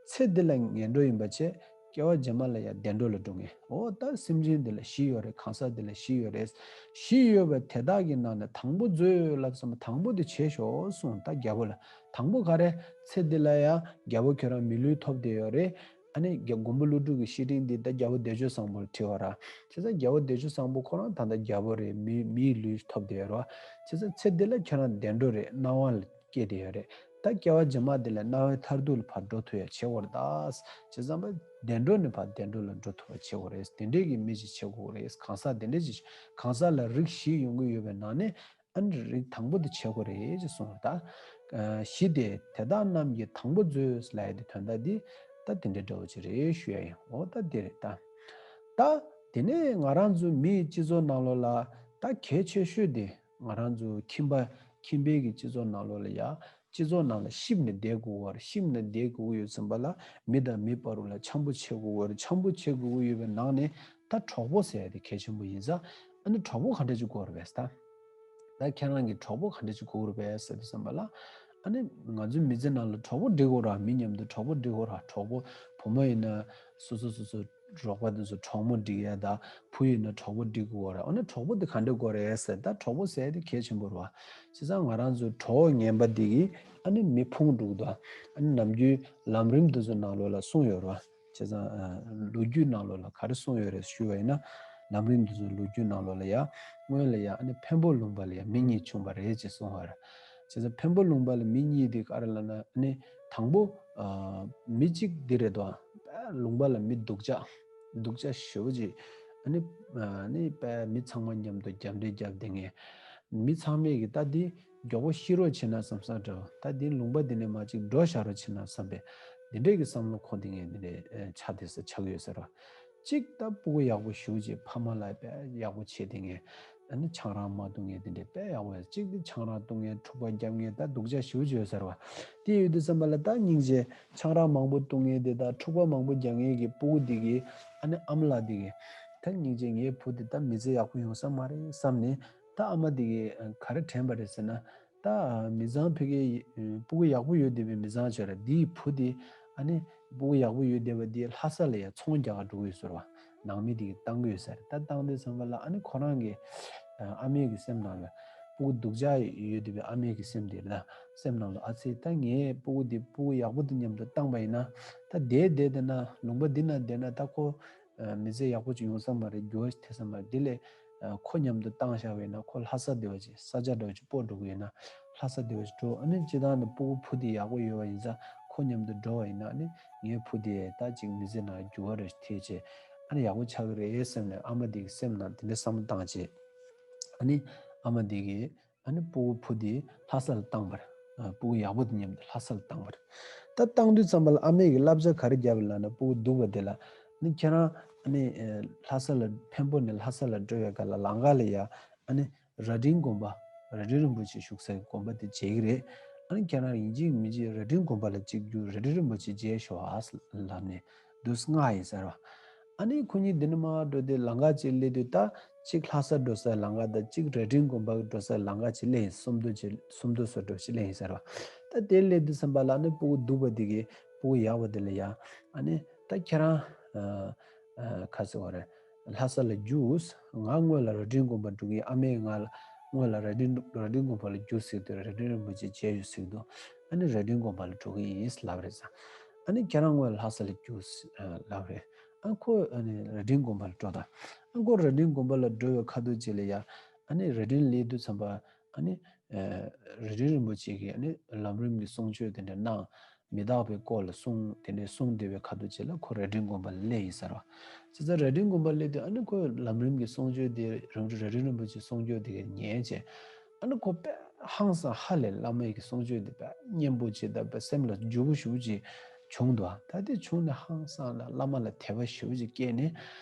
ཚེ་འདི་ལ་ངན་འགྲོ་ཡིན་པ་བྱས་ སྐྱེ་བ་རྗེས་མ་ལ་ཡང་བདེ་འགྲོ་ལ་འགྲོ་ངེས། འོ་ད་སེམས་ཅན་འདི་ལ་བཞི་ཡོད་རེད། གང་ཟག་འདི་ལ་བཞི་ཡོད་རེད། བཞི་ཡོད་པའི་དེ་དག་གི་ནང་ནས་དང་པོ་མཛོད་ལབ་བསམ་པ་དང་པོ་དེ་བྱེད་ཤོག་གསུངས། ད་རྒྱལ་པོ་ལ་དང་པོ་ག་རེ། ཚེ་འདི་ལ་ཡང་རྒྱལ་པོ་ཁྱོད་རང་མི་ལུས་ཐོབ་བསྡད་ཡོད་རེད། ཨ་ནི་རྒྱ་མགོན་པོ་ཀླུ་སྒྲུབ་ཀྱི་བཤེས་སྤྲིང་འདི་ད་རྒྱལ་པོ་བདེ་སྤྱོད་བཟང་པོར་ཁྲིད་པ་ར། བྱས་ཙང་རྒྱལ་པོ་བདེ་སྤྱོད་བཟང་པོ་ཁོ་རང་ད་ལྟ་རྒྱལ་པོ་རེད། མི་མིའི་ལུས་ཐོབ་བསྡད་ཡོད་རེད་བ། བྱས་ཙང་ཚེ་འདི་ལ་ཁྱོད་རང་བདེ་འགྲོ་རེད། སྣང་བ་ལ་སྐྱེས་བསྡད་ཡོད་རེད། ད་སྐྱེ་བ་རྗེས་མ་འདི་ལ་སྣང་བའི་མཐར་ཐུག་ལ་ཕར་འགྲོ་ཐུབ་ཡ་བྱེད་དགོས་རེད་ད། བྱས་ཙང་བདེ་འགྲོ་ནས་ཕར་བདེ་འགྲོ་ལ་འགྲོ་ཐུབ་པ་བྱེད་དགོས་རེད། དེ་འདྲས་ཀྱི་མི་ཅིག་བྱེད་དགོས་རེད། གང་ཟག་དེ་འདྲས་ཅིག་གང་ཟག་ལ་རིགས་བཞི་ཡོང་གི་ཡོད་པའི་ནང་ནས། ཨ་ནི་རིགས་དང་པོ་དེ་བྱེད་དགོས་རེད་ཅེས་གསུངས་པ་དང་། བཞི་སྟེ་དེ་དག་རྣམས་ཀྱི་དང་པོ་མཛོད་ལབ་ཡ་དེ་དོན་དག་འདི་ད་དེ་འདྲའི་འདྲ་བོ་ཅིག་རེད་ཞུ་ཡ་ཡིན། འོ་ད་དེ་རེད་ད། ད་དེ་ནས་ང་རང་ཚོ་མིའི་སྤྱི་ཚོགས་ནང་ལོགས་ལ་ད་གལ་ཆེ་ཤོས་དེ་ང་རང་ཚོ་ཁྱིམ་པ་ཁྱིམ་པའི་གི་སྤྱི་ཚོགས་ནང་ལོགས་ལ་ཡ། སྤྱི་ཚོགས་ནང་ལ་གཤིབ་ནས་བསྡད་དགོས་པ་རེད། གཤིབ་ནས་བསྡད་དགོས་ཀྱི་ཡོད་ཙམ་པ་ལ་མི་དང་མི་བར་ལ་འཆམ་པོ་བྱེད་དགོས་པ་རེད། འཆམ་པོ་བྱེད་དགོས་ཀྱི་ཡོད་པའི་ནང་ནས་ད་གྲོགས་པོ་ཟེར་ཡ་དེ་གལ་ཆེན་པོ་ཡིན་ཙང་། ཨ་ནི་གྲོགས་པོ་ག་འདྲ་ཅིག་དགོས་རེད་པས་ད། ད་ཁྱེད་རང་གི་གྲོགས་པོ་ག་འདྲ་ཅིག་དགོས་རེད་པས་ཟེར་དུས་ཙམ་པ་ལ། ཨ་ནི་ང་ཚོའི་མི་ཚེ་ནང་ལ་གྲོགས་པོ་འགྲིག་གོ་ར། མི་མཉམ་དུ་གྲོགས་པོ་འགྲིག་གོ་ར། གྲོགས་པོ་བུ་མོ་ཡིན་ན་སོ་སོ་སོ་སོ་རོགས་པ་དེ་ཚོ་གྲོགས་མོ་འགྲིག་ཡ་ད། བུ་ཡིན་ན་གྲོགས་པོ་འགྲིག་གོ་ར། ཨ་ནི་གྲོགས་པོ་དེ་ག་འདྲ་དགོས་རེད་ཟེར། ད་གྲོགས་པོ་ཟེར་དེ་གལ་ཆེན་པོ་རེད་བ། བྱས་ཙང་ང་རང་ཚོའི་གྲོགས་ངན་པ་དེ་གིས་ཨ་ནི་མི་ཕུང་འགྲོ་གི་འདུག་ཨ་ནི་ནམ་རྒྱུན་ལམ་རིམ་དེ་ཚོ་ནང་ལོགས་ལ་གསུངས་ཡོད་རེད་བ། བྱས་ཙང་ཨ་ལོ་རྒྱུས་ནང་ལོགས་ལ་ག་རེ་གསུངས་ཡོད་རེད་ཞུས་པ་ཡིན་ན། ལམ་རིམ་འདི་ཚོ་ལོ་རྒྱུས་ནང་ལོགས་ལ་ཡ། སྔོན་ལ་ཡ་ཨ་ནི་འཕན་པོ་ལུང་པ་ལ་ཡ་མི་གཉིས་བྱུང་བ་རེད་ཅེས་གསུངས་པ་རེད། བྱས་ཙང་འཕན་པོ་ལུང་པ་ལ་མི་གཉིས་དེ་ག་རེ་ལབ་ན། ཨ་ནི་དང་པོ་ཨ་མི་གཅིག་འདི་རེད་དོ། ལུང་པ་ལ་མི་སྡུག་ཅག་སྡུག་ཅག་ཞེ་པོ་ཅིག་ཨ་ནི་ཨ་ནི་དཔེ་མི་ཚང་མ་མཉམ་དུ་རྒྱབ་འདྲེ་རྒྱབ་བསྡད་མཁན། མི་ཚང་མས་ཀྱི་ད་འདི་མགྱོགས་པོ་ཤི་རོགས་བྱེད་ན་བསམ་བསམ་འདྲ་བོ། ད་འདི་ལུང་པ་འདི་ནས་མ་གཅིག་འགྲོ་བཞག་རོགས་བྱེད་ན་བསམ་པའི་འདི་འདྲས་ཀྱི་བསམ་བློ་ཁོ་འདི་ངས་འདི་འདྲས་ཆགས་བསྡད་ས་ཆགས་ཡོད་ཟེར་བ། གཅིག་ད་སྤུ་གུ་ཡག་པོ་ཞེ་པོ་ཅིག་ཕ་མ་ལ་དཔེ་ཡག་པོ་བྱེད་བསྡད་མཁན། ཨ་ནི་ཆང་རག་མ་བཏུང་མཁན་འདི་འདྲས་དཔེ་ཡག་པོ་ཡོད། གཅིག་འདི་ཆང་རག་བཏུང་མཁན་འཁྲུག་པ་རྒྱབ་མཁན་ད་སྡུག་ཅག་ཞེ་པོ་ཅིག་ཡོད་ཟེར་བ། དེ་ཡོད་དུས་ཙམ་པ་ལ་ད་སྙིང་རྗེ། ཆང་རག་མང་པོ་བཏུང་མཁན་དེ་དང་འཁྲུག་པ་མང་པོ་རྒྱག་མཁན་གྱི་སྤུ་གུ་འདི་གིས་ཨ་ནི་ཨ་མ་ལགས་འདི་གིས་ད་སྙིང་རྗེ། ངའི་བུ་འདི་ད་མི་ཚེ་ཡག་པོ་ཡོང་ས་མ་རེད་བསམ་ནས། ད་ཨ་མ་འདི་གིས་ག་རེ་དྲན་པ་རེད་ཟེར་ན། ད་མི་ཚང་ཕ་གིའི་སྤུ་གུ་ཡག་པོ་ཡོད་བསྡད་པའི་མི་ཚང་ཆོས་ར་འདིའི་བུ་འདི་ཨ་ནི་སྤུ་གུ་ཡག་པོ་ཡོད་བསྡད་པ་འདི་ལྷ་ས་ལ་ཡ་ཚོང་རྒྱག་ག་འགྲོ་གི་ཡོད་ཟེར་བ། ནང་མི་འདི་གིས་བཏང་གི་ཡོད་ཟེར། ད་བཏང་དུས་ཙམ་པ་ལ་ཨ་ནི་ཁོ་རང་གི་ཨ་མའི་གི་སེམས་ནང་ལ་སྤུ་གུ་སྡུག་ཅག་ཡོད་བསྡད་པའི་ཨ་མའི་གི་སེམས་འདི་རེད་ད། སེམས་ནང་ལ་ཨ་ཙི་ད་ངའི་སྤུ་གུ་འདི་སྤུ་གུ་ཡག་པོ་འདི་མཉམ་དུ་བཏང་པ་ཡིན་ན། ད་བསྡད་བསྡད་བསྡད་ན་ལུང་པ་འདི་ན་བསྡད་ན་ད་ཁོ་མི་ཚེ་ཡག་པོ་ཅིག་ཡོང་ས་མ་རེད། འགྱུར་བ་ཐེབས་ས་མ་རེད། འདི་ལས་ཁོ་མཉམ་དུ་བཏང་བཞག་པ་ཡིན་ན་ཁོ་ལྷ་ས་བསྡད་པ་ཅིག་ས་ཆ་འདྲ་བོ་ཅིག་སྤོ་འགྲོ་གི་ཡོད་ན་ལྷ་ས་བསྡད་པ་ཅིག་འགྲོ། ཨ་ནི་སྤྱིར་བཏང་ནས་སྤུ་གུ་བུ་འདི་ཡག་པོ་ཡོད་པ་ཡིན་ཙང་ཁོ་མཉམ་དུ་འགྲོ་བ་ཡིན་ན་ཨ་ནི་ངའི་བུ་འདི་ད་ཅིག་མི་ཚེ་ནང་འགྱུར་བ་རེ་ཐེབས་བྱས་ཨ་ནི་ཡག་པོ་ཆགས་ཀྱི་རེད་བསམ་ནས་ཨ་མ་འདི་གི་སེམས་ནང་དེ་འདྲ་བསམ་བློ་བཏང་བྱས། ཨ་ནི་ཨ་མ་འདི་གིས་ཨ་ནི་སྤུ་གུ་བུ་དེ་ལྷ་ས་ལ་བཏང་བར། ཨ་སྤུ་གུ་ཡག་པོ་དེ་མཉམ་དུ་ལྷ་ས་ལ་བཏང་བར། ད་བཏང་དུས་ཙམ་པ་ལ་ཨ་མས་ཀྱི་བསླབ་བྱ་ག་རེ་བརྒྱབ་ལབ་ན། སྤུ་གུ་སྡུག་པ་དེ་ལ་ནི་ཁྱེད་རང་ཨ་ནི་ཨེ་ལྷ་ས་ལ་འཕན་པོ་ནས་ལྷ་ས་ལ་འགྲོ་བའི་སྐབས་ལ་ལམ་ཁ་ལ་ཡ་ཨ་ནི་རྭ་སྒྲེང་དགོན་པ། རྭ་སྒྲེང་རིན་པོ་ཆེ་བཞུགས་སའི་དགོན་པ་དེ་མཇལ་གྱི་རེད། ཨ་ནི་ཁྱེད་རང་ཡིན་གཅིག་མིན་གཅིག་རྭ་སྒྲེང་དགོན་པ་ལ་གཅིག་རྒྱུགས། རྭ་སྒྲེང་རིན་པོ་ཆེ་མཇལ་ཤོག་ཨ་ལབ་ནས་འདུག་སེ་མངགས་ཡིན་ཟེར་བ། ཨ་ནི་ཁོ་གཉིས་འདི་ནས་མར་འགྲོ་དུས་ལམ་ཁ་ཅིག་སླེབས་དུས་ད་གཅིག་ལྷ་ས་འགྲོ་སའི་ལམ་ཁ་དང་གཅིག་རྭ་སྒྲེང་དགོན་པ་འགྲོ་སའི་ལམ་ཁ་ཅིག་སླེབས་ཡིན། སུམ་མདོ་ཅིག་སུམ་མདོ་བཟོ་འདྲ་ཅིག་སླེབས་ཡིན་ཟེར་བ། ད་དེ་སླེབས་དུས་ཙམ་པ་ལ་ཨ་ནི་སྤུ་གུ་སྡུག་པ་འདི་གིས་སྤུ་གུ་ཡག་པ་འདི་ལ་ཡ་ཨ་ནི་ད་ཁྱེད་རང་ཨ་ཨ་ག་ཟེར་བ་རེད། ལྷ་ས་ལ་རྒྱུགས། ང་སྔོན་ལ་རྭ་སྒྲེང་དགོན་པ་འགྲོ་གི་ཡིན། ཨ་མས་ང་ལ་སྔོན་ལ་རྭ་སྒྲེང་རྭ་སྒྲེང་དགོན་པ་ལ་རྒྱུགས་ཟེར་དུས་རྭ་སྒྲེང་རིན་པོ་ཆེ་མཇལ་རྒྱུ་ཟེར་དུས་ཨ་ནི་རྭ་སྒྲེང་དགོན་པ་ལ་འགྲོ་གི་ཡིན་ལབ་རེད་ཟེར། ཨ་ནི་ཁྱེད་རང་སྔོན་ལ་ལྷ་ས་ལ་རྒྱུགས་ལབ་རེད། ཨ་ཁོ་ཨ་ནི་རྭ་སྒྲེང་དགོན་པ་ལ་འགྲོ་དང་། ཨ་ཁོ་རྭ་སྒྲེང་དགོན་པ་ལ་འགྲོ་བའི་ཁ་ཐུག་ཅིག་ལ་ཡ་ཨ་ནི་རྭ་སྒྲེང་སླེབས་དུས་ཙམ་པ་ཨ་ནི་ཨ་རྭ་སྒྲེང་རིན་པོ་ཆེ་གིས་ཨ་ནི་ལམ་རིམ་གྱི་གསུང་ཆོས་དེ་འདྲ་གནང་། མི་རྟག་པའི་སྐོར་ལ་གསུང་དེ་འདྲའི་གསུང་བསྡད་པའི་ཁ་ཐུག་ཅིག་ལ་ཁོ་རྭ་སྒྲེང་དགོན་པ་ལ་སླེབས་ཡིན་ཟེར་བ། བྱས་ཙང་རྭ་སྒྲེང་དགོན་པ་སླེབས་དུས་ཨ་ནི་ཁོས་ལམ་རིམ་གྱི་གསུང་ཆོས་དེ་རིན་པོ་ཆེ་རྭ་སྒྲེང་རིན་པོ་ཆེའི་གསུང་ཆོས་དེ་ག་ཉན་བྱས། ཨ་ནི་ཁོ་དཔེ་ཧང་སང་ཧ་ལས་བླ་མའི་གི་གསུང་ཆོས་དེ་དཔེ་སྙན་པོ་ཅིག་དང་དཔེ་སེམས་ལ་འཇུག་པོ་ཞེ་པོ་ཅིག་བྱུང་འདུག་ད་དེ་བྱུང་ནས་ཧང་སང་ལ་བླ་མ་ལ་དད་པ་ཞེ་པོ་ཅིག་སྐྱེས་ནས།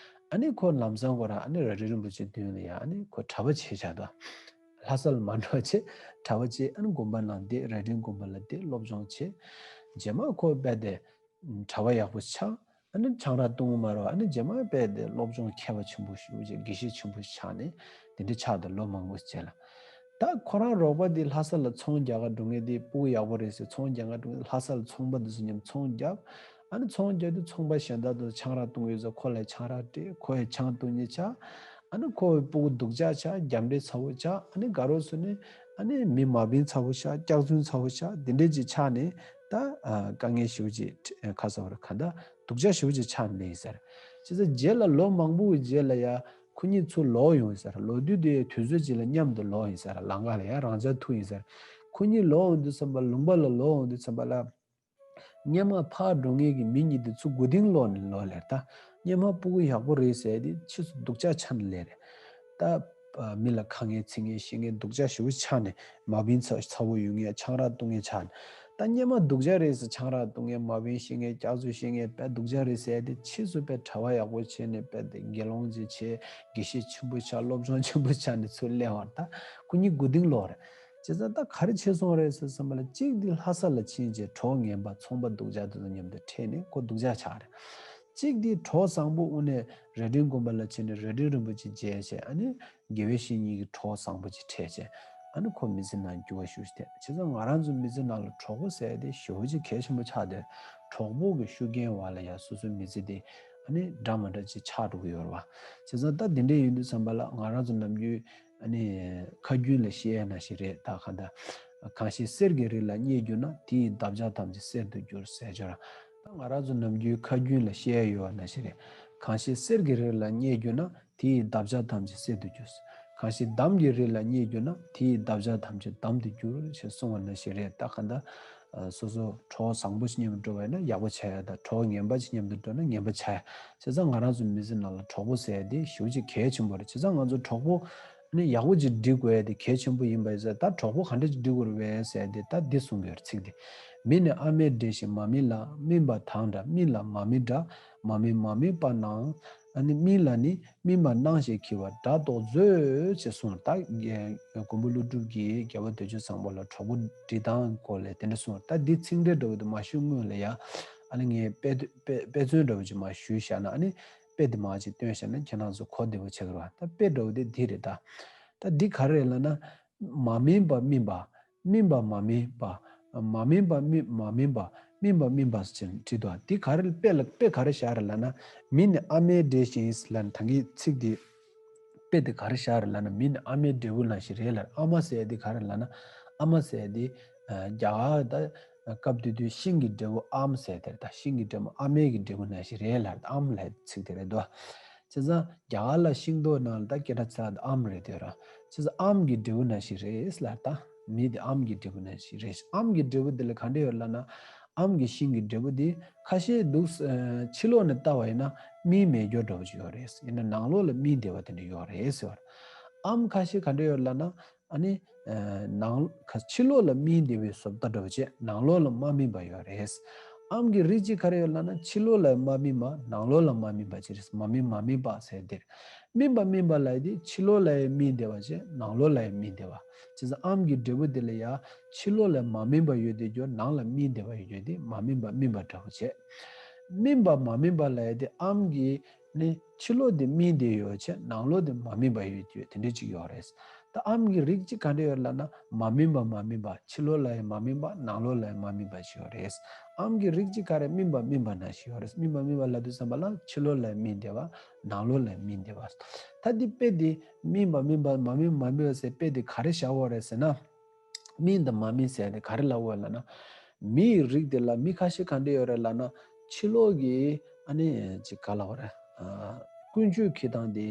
ཨ་ནི་ཁོ་ལམ་སང་ཁོ་རང་ཨ་ནི་རྭ་སྒྲེང་རིན་པོ་ཆེ་མདུན་ལ་ཡ་ཨ་ནི་ཁོ་གྲྭ་པ་བྱས་བཞག་འདུག་ལྷ་ས་ལ་མ་འགྲོ་བྱས་གྲྭ་པ་བྱས་ཨ་ནི་དགོན་པ་ནང་བསྡད། རྭ་སྒྲེང་དགོན་པ་ལ་བསྡད། སློབ་སྦྱོང་བྱས། རྗེས་མ་ཁོ་རྦད་དེ་གྲྭ་པ་ཡག་པོ་ཆགས། ཨ་ནི་ཆང་རག་བཏུང་མ་རེད་བ། ཨ་ནི་རྗེས་མ་རྦད་དེ་སློབ་སྦྱོང་མཁས་པ་ཆེན་པོ་ཞེ་པོ་ཅིག་དགེ་བཤེས་ཆེན་པོ་ཞིག་ཆགས་ནས་དེ་འདྲ་ཆགས་འདུག་ལོ་མང་པོ་རྗེས་ལ། ད་ཁོ་རང་རོགས་པ་དེ་ལྷ་ས་ལ་ཚོང་རྒྱག་ག་འགྲོ་མཁན་དེ་སྤུ་གུ་ཡག་པོ་རེད་ཟེར་ཚོང་རྒྱག་ག་འགྲོ་མཁན་ལྷ་ས་ལ་ཚོང་པ་དེ་ཚོ་མཉམ་ཚོང་རྒྱབ། ཨ་ནི་ཚོང་རྒྱག་དུས་ཚོང་པ་གཞན་དག་ཏུ་ཆང་རག་བཏུང་ཡོད་ཟེར། ཁོ་ལ་ཆང་རག་སྤྲད། ཁོ་ཡི་ཆང་བཏུང་ཉེན་ཆགས། ཨ་ནི་ཁོ་བའི་སྤུ་གུ་སྡུག་ཅག་ཆགས། རྒྱབ་འདྲེ་ཚ་བོ་ཆགས། ཨ་ནི་དགའ་རོགས་ཚོ་ནི་ཨ་ནི་མི་མ་བིན་ཚ་བོ་ཆགས། སྐྱག་རྫུན་ཚ་བོ་ཆགས། འདི་འདྲས་ཅིག་ཆགས་ནས་ད་ཨ་དཀའ་ངལ་ཞེ་པོ་ཅིག་ཁ་ས་བར་ག་འདྲ་སྡུག་ཅག་ཞེ་པོ་ཅིག་ཆགས་ནས་ཡིན་ཟེར། བྱས་ཙང་རྗེས་ལ་ལོ་མང་པོའི་རྗེས་ལ་ཡ་ཁོ་གཉིས་ཚུར་ལོག་ཡོང་ཡིན་ཟེར། ལོག་དུས་དེ་དུས་ཚོད་ཅིག་ལ་མཉམ་དུ་ལོག་ཡིན་ཟེར། ལམ་ཁ་ལ་ཡ་རང་ཅག་ཐུག་ཡིན་ཟེར། ཁོ་གཉིས་ལོག་འོང་དུས་ཙམ་པ་ལུང་པ་ལ་ལོག་འོང་དུས་ཙམ་པ་ལ། སྔོན་མ་ཕར་འགྲོ་མཁན་གྱི་མི་གཉིས་དེ་ཚུར་མགོ་རྟིང་སློག་ནས་ལོག་ལེར། ད་སྔོན་མ་སྤུ་གུ་ཡག་པོ་རེད་ཟེར་དེ་ཕྱིས་སུ་སྡུག་ཅག་ཆགས་ནས་ལེར། ད་མི་ལ་ཁ་ངན་ཚིག་ངན་བཤད་མཁན་སྡུག་ཅག་ཞེ་པོ་ཆགས་ནས་མ་བིན་ཚ་ཚ་བོ་ཡོད་མཁན། ཆང་རག་བཏུང་མཁན་ཆགས་ནས། ད་སྔོན་མ་སྡུག་ཅག་རེད་ཟེར། ཆང་རག་བཏུང་མཁན། མ་བིན་བཤད་མཁན། སྐྱག་རྫུན་བཤད་མཁན་དཔེ་སྡུག་ཅག་རེད་ཟེར་དེ་ཕྱིས་སུ་དཔེ་གྲྭ་པ་ཡག་པོ་བྱས་ནས་དཔེ་དེ་དགེ་སློང་ཅིག་བྱས། དགེ་བཤེས་ཆེན་པོ་ཆགས། སློབ་སྦྱོང་ཆེན་པོ་ཆགས་ནས་ཚུར་སླེབས་པ་རེད། ད་ཁོ་གཉིས་མགོ་རྟིང་སློག་རེད། བྱས་ཙང་ད་ག་རེ་བྱས་སོང་རེད་ཟེར་བསམ་པ་ལ། གཅིག་དེ་ལྷ་ས་ལ་ཕྱིན་བྱས་གྲོགས་ངན་པ་ཚོང་པ་སྡུག་ཅག་དེ་ཚོ་མཉམ་དུ་འཕྲད་ནས་ཁོ་སྡུག་ཅག་ཆགས་རེད། གཅིག་དེ་གྲོགས་བཟང་པོ་དབུ་ནས་རྭ་སྒྲེང་དགོན་པ་ལ་ཕྱིན་ནས་རྭ་སྒྲེང་རིན་པོ་ཆེ་མཇལ་བྱས། ཨ་ནི་དགེ་བའི་བཤེས་གཉེན་གྱི་གྲོགས་བཟང་པོ་ཅིག་འཕྲད་བྱས། ཨ་ནི་ཁོ་མི་ཚེ་ནང་འགྱུར་བ་ཞེ་པོ་ཅིག་ཐེབས། བྱས་ཙང་ང་རང་ཚོ་མི་ཚེ་ནང་ལ་གྲོགས་པོ་ཟེར་དེ་ཞེ་པོ་ཅིག་གལ་ཆེན་པོ་ཆགས་བསྡད། གྲོགས་པོ་གི་ཤུགས་རྐྱེན་འོག་ལ་ཡ་སོ་སོའི་མི་ཚེ་དེ་ཨ་ནི་འདྲ་མི་འདྲ་ཅིག་ཆགས་འགྲོ་གི་ཡོད་རེད་བ། བྱས་ཙང་ད་དེ་འདྲ་ཡིན་དུས་ཙམ་པ་ལ་ང་རང་ཚོ་ནམ་རྒྱུན་ཨ་ནི་ཁ་རྒྱུན་ལ་བཤད་ཡ་ནང་བཞིན་རེད། ད་གང་ལྟར་གང་ཞིག་གསེར་གྱི་རི་ལ་རྙེད་གྱུར་ན། དེ་ཡི་འདབ་ཆགས་ཐམས་ཅད་གསེར་དུ་འགྱུར་ཟེར་ཅོག་ར། ད་ང་རང་ཚོ་ནམ་རྒྱུན་ཁ་རྒྱུན་ལ་བཤད་ཡ་ཡོད་པ་ནང་བཞིན་རེད། གང་ཞིག་གསེར་གྱི་རི་ལ་རྙེད་གྱུར་ན། དེ་ཡི་འདབ་ཆགས་ཐམས་ཅད་གསེར་དུ་འགྱུར། གང་ཞིག་འདམ་གྱི་རི་ལ་རྙེད་གྱུར་ན། དེ་ཡི་འདབ་ཆགས་ཐམས་ཅད་འདམ་དུ་འགྱུར་ཞེས་གསུངས་པ་ནང་བཞིན་རེད། ད་གང་ལྟར་སོ་སོ་གྲོགས་བཟང་པོ་ཞིག་མཉམ་དུ་འགྲོ་བ་ཡིན་ན་ཡག་པོ་བྱ་ཡ་དང་། གྲོགས་ངན་པ་ཞིག་མཉམ་དུ་འགྲོ་ན་ངན་པ་བྱ་ཡ། བྱས་ཙང་ང་རང་ཚོའི་མི་ཚེ་ནང་ལ་གྲོགས་པོ་ཟེར་ཡ་དེ་ཞེ་པོ་ཅིག་གལ་ཆེན་པོ་རེད། བྱས་ཙང་ང་ཚོ་གྲོགས་པོ་ནི་ཡག་པོ་ཅིག་སྒྲིག་དགོས་ཡ་དེ་གལ་ཆེན་པོ་ཡིན་པ་ཡིན་ཙང་། ད་གྲོགས་པོ་ག་འདྲ་ཅིག་སྒྲིག་དགོས་རེད་པས་ཟེར་ཡ་དེ་ད་འདི་གསུང་གི་ཡོད་རེད། ཚིག་དེ། མི་ནི་ཨ་མས་འབྲེལ་ཞིང་མ་མིན་ལ། སྨིན་པ་དང་འདྲ་སྨིན་ལ་མ་སྨིན་འདྲ། མ་སྨིན་མ་སྨིན་པ་སྣང་། ཨ་ནི་སྨིན་ལ་ནི་སྨིན་པ་སྣང་ཞེས་བགྱི་བ་སྒྲ་རྟོག་མཛོད་ཅེས་གསུངས། ད་མགོན་པོ་ཀླུ་སྒྲུབ་ཀྱིས་རྒྱལ་བ་དལ་འབྱོར་བཟང་པོ་ལ་གྲོགས་པོ་སྒྲིག་སྟངས་སྐོར་ལ་དེ་འདྲ་གསུངས། ད་འདི་ཚིག་འགྲེལ་འདྲ་བོ་དེ་མ་ཞུ་སྔོན་ལ་ཡ། ཨ་ནི་ངས་དཔེ་དཔེ་དཔེ་མཚོན་འདྲ་བོ་ཅིག་མར་ཞུས་བཞག་ན། ཨ་ནི་དཔེ་དེ་མར་ཅིག་སྟོན་བཞག་ན་ཁྱེད་རང་ཚོ་གོ་བདེ་པོ་ཆགས་ཀྱི་རེད་བ། ད་དཔེ་འདྲ་བོ་དེ་འདི་རེད་ད། ད་འདི་ག་རེ་རེད་ལབ་ན། མ་སྨིན་པ་སྨིན་པ། སྨིན་པ་མ་སྨིན་པ། མ་སྨིན་པ་སྨིན་མ་སྨིན་པ། སྨིན་པ་སྨིན་པ་ཟེར་བྲིས་འདུག། འདི་ག་རེ་དཔེ་ལ་དཔེ་ག་རེ་བཞག་རེད་ལབ་ན། མི་ནི་ཨ་མའི་འབྲས་བཞིན་ལབ་ནས། ད་གིན་ཚིག་འདི་དཔེ་དེ་ག་རེ་བཞག་རེད་ལབ་ན། མི་ནི་ཨ་མའི་འབྲས་བུ་ནང་བཞིན་རེད་ལབ། ཨ་མ་ཟེར་ཡ་འདི་ག་རེ་ལབ་ན། ཨ་མ་ཟེར་ཡ་འདི་རྒྱ་གར་ད་སྐབས་དེ་དུས་ཤིང་གི་འབྲས་བུ་ཨམ་ཟེར་དེ་རེད། ད་ཤིང་གི་འབྲས་བུ་ཨ་མའི་གི་འབྲས་བུ་ནང་བཞིན་རེད་ལབ། ཨམ་ལབ་ཚིག་དེ་རེད་འདུག། བྱས་ཙང་རྒྱ་གར་ལ་ཤིང་ཏོག་ནང་ལ་ད་སྐད་གྲགས་ཆེ་ཤོས་དེ་ཨམ་རེད་དེ་ར། བྱས་ཙང་ཨམ་གྱི་འབྲས་བུ་ནང་བཞིན་རེད་ལབ། ད་མི་དེ་ཨམ་གྱི་འབྲས་བུ་ནང་བཞིན་རེད། ཨམ་གྱི་འབྲས་བུ་དེ་ལ་ག་འདྲ་ཡོད་ལབ་ན། ཨམ་གྱི་ཤིང་གི་འབྲས་བུ་དེ་ཁ་ཤས་འདུག། ཕྱི་ལོགས་ནས་བལྟ་བ་ཡིན་ན་སྨིན་མེད་རྒྱུ་འདྲ་བོ་ཅིག་ཡོད་རེད། ཡིན་ན་ནང་ལོགས་ལ་སྨིན་བསྡད་པ་དེ་འདྲ་ཡོད་རེད་ཟེར་བ། ཨམ་ཁ་ཤས་ག་འདྲ་ཡོད་ལབ་ན། ཨ་ནི། ནང་། ཕྱི་ལོགས་ལ་སྨིན་བསྡད་པའི་བཟོ་ལྟ་འདྲ་བོ་བྱས། ནང་ལོགས་ལ་མ་སྨིན་པ་ཡོད་རེད། ཨམ་གྱི་རིགས་གཅིག་ག་རེ་ཡོད་ལབ་ན། ཕྱི་ལོགས་ལ་མ་སྨིན་པ། ནང་ལོགས་ལ་མ་སྨིན་པ་ཅིག་རེད། མ་སྨིན་མ་སྨིན་པ་ཟེར་དེར། སྨིན་པ་སྨིན་པ་ལབ་ཡ་དེ་ཕྱི་ལོགས་ལ་ཡང་སྨིན་བསྡད་པ་བྱས། ནང་ལོགས་ལ་ཡང་སྨིན་བསྡད་པ། བྱས་ཙང་ཨམ་གྱི་འབྲས་བུ་དེ་ལ་ཡ་ཕྱི་ལོགས་ལ་མ་སྨིན་པ་ཡོད་བསྡད་རྒྱུ། ནང་ལ་སྨིན་བསྡད་པ་ཡོད་རྒྱུ་དེ་མ་སྨིན་པ་སྨིན་པ་འདྲ་བོ་བྱས། སྨིན་པ་མ་སྨིན་པ་ལབ་ཡ་དེ་ཨམ་གྱི་ནི་ཕྱི་ལོགས་དེ་སྨིན་བསྡད་ཡོད་བྱས། ནང་ལོགས་དེ་མ་སྨིན་པ་ཡོད་རྒྱུ་དེ་འདྲ་ཅིག་ཡོད་རེད། ད་ཨམ་གྱི་རིགས་གཅིག་ག་འདྲ་ཡོད་ལབ་ན། མ་སྨིན་པ་མ་སྨིན་པ། ཕྱི་ལོགས་ལ་ཡང་མ་སྨིན་པ། ནང་ལོགས་ལ་ཡང་མ་སྨིན་པ་ཅིག་ཡོད་རེད། ཨམ་གྱི་རིགས་གཅིག་ག་རེ། སྨིན་པ་སྨིན་པ་ནང་བཞིན་ཡོད་རེད། སྨིན་པ་སྨིན་པ་ལབ་དུས་ཙམ་པ་ལ་ཕྱི་ལོགས་ལ་ཡང་སྨིན་བསྡད་པ། ནང་ལོགས་ལ་ཡང་སྨིན་བསྡད་པ། ད་འདི་དཔེ་འདི་སྨིན་པ་སྨིན་པ། མ་སྨིན་མ་སྨིན་པ་ཟེར་དཔེ་འདི་ག་རེ་བཞག་ཡོད་རེད་ཟེར་ན། སྨིན་དང་མ་སྨིན་ཟེར་ནི་ག་རེ་ལབ་ཡོད་ལབ་ན། མི་ཡི་རིགས་དེ་ལ་མི་ཁ་ཤས་ག་འདྲ་ཡོད་རེད་ལབ་ན། ཕྱི་ལོགས་ཀྱི་ཨ་ནི་ཅིག་ག་ལབ་དགོས་རེད། ཨ། ཀུན་སྤྱོད་འཁྱེར་སྟངས་དེ་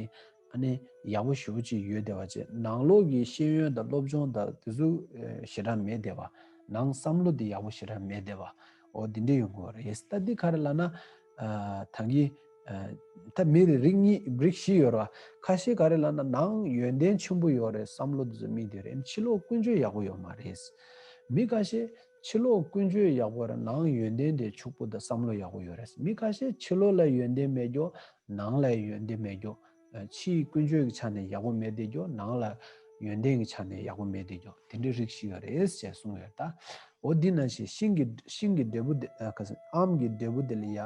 ཨ་ནི་ཡག་པོ་ཞེ་པོ་ཅིག་ཡོད་བསྡད་པ་བྱས། ནང་ལོགས་ཀྱི་ཤེས་ཡོན་དང་སློབ་སྦྱོང་དང་དེ་ཚོ་ཞེ་དྲག་མེད་བསྡད་པ། ནང་བསམ་བློ་དེ་ཡག་པོ་ཞེ་དྲག་མེད་བསྡད་པ། འོ་དེ་འདྲ་ཡོང་གི་ཡོད་རེད། ད་འདི་ག་རེ་ལབ་ན། ཨ། ད་གིན། ཨ། ད་མི་རེ་རིགས་གཉིས་རིགས་བཞི་ཡོད་རེད་བ། ཁ་ཤས་ག་རེ་ལབ་ན། ནང་ཡོན་ཏན་ཆེན་པོ་ཡོད་རེད། བསམ་བློ་དེ་ཚོ་སྨིན་བསྡད་རེད། ཕྱི་ལོགས་ཀུན་སྤྱོད་ཡག་པོ་ཡོད་མ་རེད། མི་ཁ་ཤས་ཕྱི་ལོགས་ཀུན་སྤྱོད་ཡག་པོ་རེད། ནང་ཡོན་ཏན་དེ་ཕྱུག་པོ་དང་བསམ་བློ་ཡག་པོ་ཡོད་རེད། མི་ཁ་ཤས་ཕྱི་ལོགས་ལ་ཡོན་ཏན་མེད་རྒྱུ། ནང་ལ་ཡོན་ཏན་མེད་རྒྱུ། ཕྱིའི་ཀུན་སྤྱོད་ཀྱི་ཆ་ནས་ཡག་པོ་མེད་བསྡད་རྒྱུ། ནང་ལ་ཡོན་ཏན་གྱི་ཆ་ནས་ཡག་པོ་མེད་བསྡད་རྒྱུ། དེ་འདྲའི་རིགས་ཤིག་ཡོད་རེད་ཅེས་གསུངས་ཡོད་ད། འོ་འདི་ནང་བཞིན་ཤིང་གི་ཤིང་གི་འབྲས་བུ་དེ། ཨ། ག་ཟེར། ཨམ་གྱི་འབྲས་བུ་དེ་ལ་ཡ་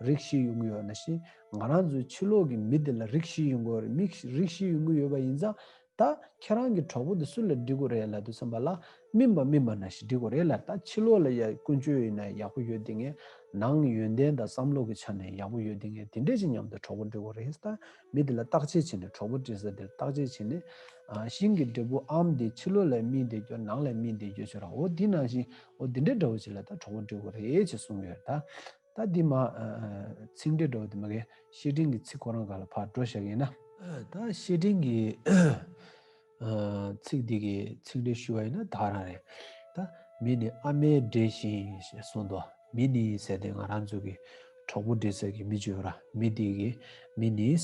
རིགས་བཞི་ཡོང་གི་ཡོད་ནང་བཞིན། ང་རང་ཚོའི་ཕྱི་ལོགས་ཀྱི་མི་དེ་ལ་རིགས་བཞི་ཡོང་གི་ཡོད་རེད། མི་རིགས་བཞི་ཡོང་གི་ཡོད་པ་ཡིན་ཙང་། ད་ཁྱེད་རང་གི་གྲོགས་པོ་དེ་སུ་ལ་སྒྲིག་དགོས་རེད་ལབ་དུས་ཙམ་པ་ལ། སྨིན་པ་སྨིན་པ་ནང་བཞིན་སྒྲིག་དགོས་རེད་ལབ། ད་ཕྱི་ལོགས་ལ་ཡ་ཀུན་སྤྱོད་ཡིན་ན་ཡག་པོ་ཡོད་བསྡད་མཁན། ནང་ཡོན་ཏན་དང་བསམ་བློ་གི་ཆ་ནས་ཡག་པོ་ཡོད་དེ་ངས་དེ་འདྲས་ཅིག་མཉམ་དུ་གྲོགས་པོ་སྒྲིག་དགོས་རེད། ད་མི་དེ་ལ་བརྟག་དཔྱད་བྱས་ནས་གྲོགས་པོ་སྒྲིག་ས་དེ་ལ་བརྟག་དཔྱད་བྱས་ནས། ཨ། ཤིང་གི་འབྲས་བུ་ཨམ་དེ་ཕྱི་ལོགས་ལ་སྨིན་བསྡད་རྒྱུ་ནང་ལ་སྨིན་བསྡད་རྒྱུ་བྱོས་ར། འོ་འདི་ནང་བཞིན་འོ་འདི་འདྲས་འདྲ་བོ་ཅིག་ལ་ད་གྲོགས་པོ་སྒྲིག་དགོས་རེད་ཅེས་གསུངས་ཡོད་རེད་ད། ད་འདི་མ། ཨ། ཚིག་འགྲེལ་འདྲ་བོ་དེ་མ་གས་བཤེས་སྤྲིང་གི་ཚིག་ཁོ་རང་ག་ལ་ཕར་འགྲོ་བཞག་ཡིན་ན། ད་བཤེས་སྤྲིང་གི་ཚིག་འདི་གི་ཚིག་འགྲེལ་ཞུ་བ་ཡིན་ན་ད་ག་རང་རེད། ད་མི་ནི་ཨ་མའི་འདྲེ་བཞིན་ཞེས་གསུངས་འདུག་མི་ནི་ཟེར་དེ་ང་རང་ཚོ་གི་གྲོགས་པོ་འདྲེ་ཟེར་གི་མི་བརྗོད་ར། མི་དེ་གི་མི་ནི་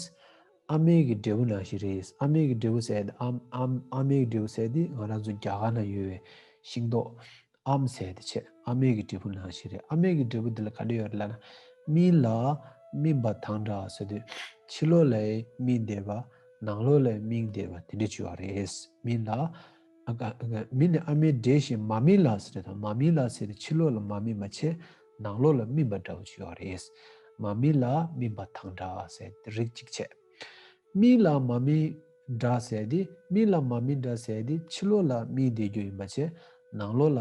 ཨ་མའི་གི་འབྲས་བུ་ནང་བཞིན་རེད། ཨ་མའི་གི་འབྲས་བུ་ཟེར་དེ་ཨམ་ཨམ་ཨ་མའི་གི་འབྲས་བུ་ཟེར་དེ་ང་རང་ཚོ་རྒྱ་གར་ན་ཡོད་པའི་ཤིང་ཏོག་ཨམ་ཟེར་དེ་བྱས། ཨ་མའི་གི་འབྲས་བུ་ནང་བཞིན་རེད། ཨ་མའི་གི་འབྲས་བུ་འདི་ལ་ག་འདྲ་ཡོད་རེད་ལབ་ན། སྨིན་ལ་སྨིན་པ་དང་འདྲ་ཟེར་དུས་ཕྱི་ལོགས་ལ་སྨིན་བསྡད་པ་ནང་ལོགས་ལ་སྨིན་བསྡད་པ་དེ་འདྲ་བྱུང་བ་རེད། སྨིན་ལ་ཨ་ཨ་མི་ནི་ཨ་མའི་འདྲེ་བཞིན་མ་སྨིན་ལ་ཟེར་དུས་མ་སྨིན་ལ་ཟེར་དུས་ཕྱི་ལོགས་ལ་མ་སྨིན་པ་བྱས་ནང་ལོགས་ལ་སྨིན་པ་འདྲ་བོ་བྱུང་བ་རེད། མ་སྨིན་ལ་སྨིན་པ་དང་འདྲ་ཟེར་རིགས་གཅིག་བྱས། སྨིན་ལ་མ་སྨིན་འདྲ་ཟེར་དེ་སྨིན་ལ་མ་སྨིན་འདྲ་ཟེར་དེ་ཕྱི་ལོགས་ལ་སྨིན་བསྡད་རྒྱུ་ཡིན་པ་བྱས་ནང་ལོགས་ལ་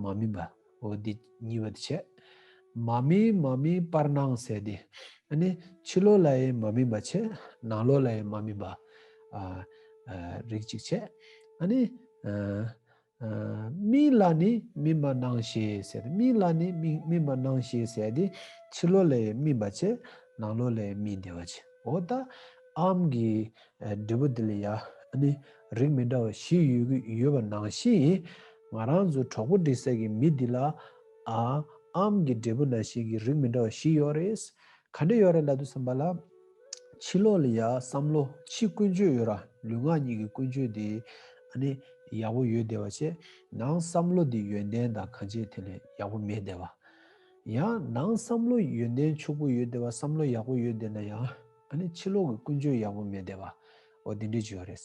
མ་སྨིན་པ། འོ་འདི་གཉིས་པ་དེ་བྱས། མ་སྨིན་མ་སྨིན་བར་སྣང་ཟེར་དེ་ཨ་ནི་ཕྱི་ལོགས་ལ་ཡང་མ་སྨིན་པ་བྱས་ནང་ལོགས་ལ་ཡང་མ་སྨིན་པ། ཨ་ཨ་རིགས་གཅིག་བྱས། ཨ་ནི་ཨ་ཨ་སྨིན་ལ་ནི་སྨིན་པ་སྣང་ཞེས་ཟེར། སྨིན་ལ་ནི་སྨིན་སྨིན་པ་སྣང་ཞེས་ཟེར་དེ་ཕྱི་ལོགས་ལ་ཡང་སྨིན་པ་བྱས་ནང་ལོགས་ལ་ཡང་སྨིན་བསྡད་པ་བྱས། འོ་ད་ཨམ་གྱི་འབྲས་བུ་འདི་ལ་ཡ་ཨ་ནི་རིགས་མི་འདྲ་བ་བཞི་ཡོད་ཀྱི་ཡོད་པ་ནང་བཞིན་ང་རང་ཚོ་གྲོགས་པོ་སྒྲིག་ས་གི་མི་འདི་ལ་ཨ་ཨམ་གྱི་འབྲས་བུ་ནང་བཞིན་གྱི་རིགས་མི་འདྲ་བ་བཞི་ཡོད་རེད། ག་འདྲ་ཡོད་རེད་ལབ་དུས་ཙམ་པ་ལ། ཕྱི་ལོགས་ལ་ཡ་བསམ་བློ་ཕྱི་ཀུན་སྤྱོད་ཡོད་ར། ལུས་ངག་གཉིས་ཀྱི་ཀུན་སྤྱོད་དེ་ཨ་ནི་ཡག་པོ་ཡོད་བསྡད་པ་བྱས་ནང་བསམ་བློ་དེ་ཡོན་ཏན་དང་གང་ཅིའི་ཐད་ནས་ཡག་པོ་མེད་བསྡད་པ། ཡང་ནང་བསམ་བློ་ཡོན་ཏན་ཕྱུག་པོ་ཡོད་བསྡད་པ་བསམ་བློ་ཡག་པོ་ཡོད་བསྡད་ན་ཡང་ཨ་ནི་ཕྱི་ལོགས་ཀྱི་ཀུན་སྤྱོད་ཡག་པོ་མེད་བསྡད་པ། འོ་དེ་འདྲ་ཅིག་ཡོད་རེད།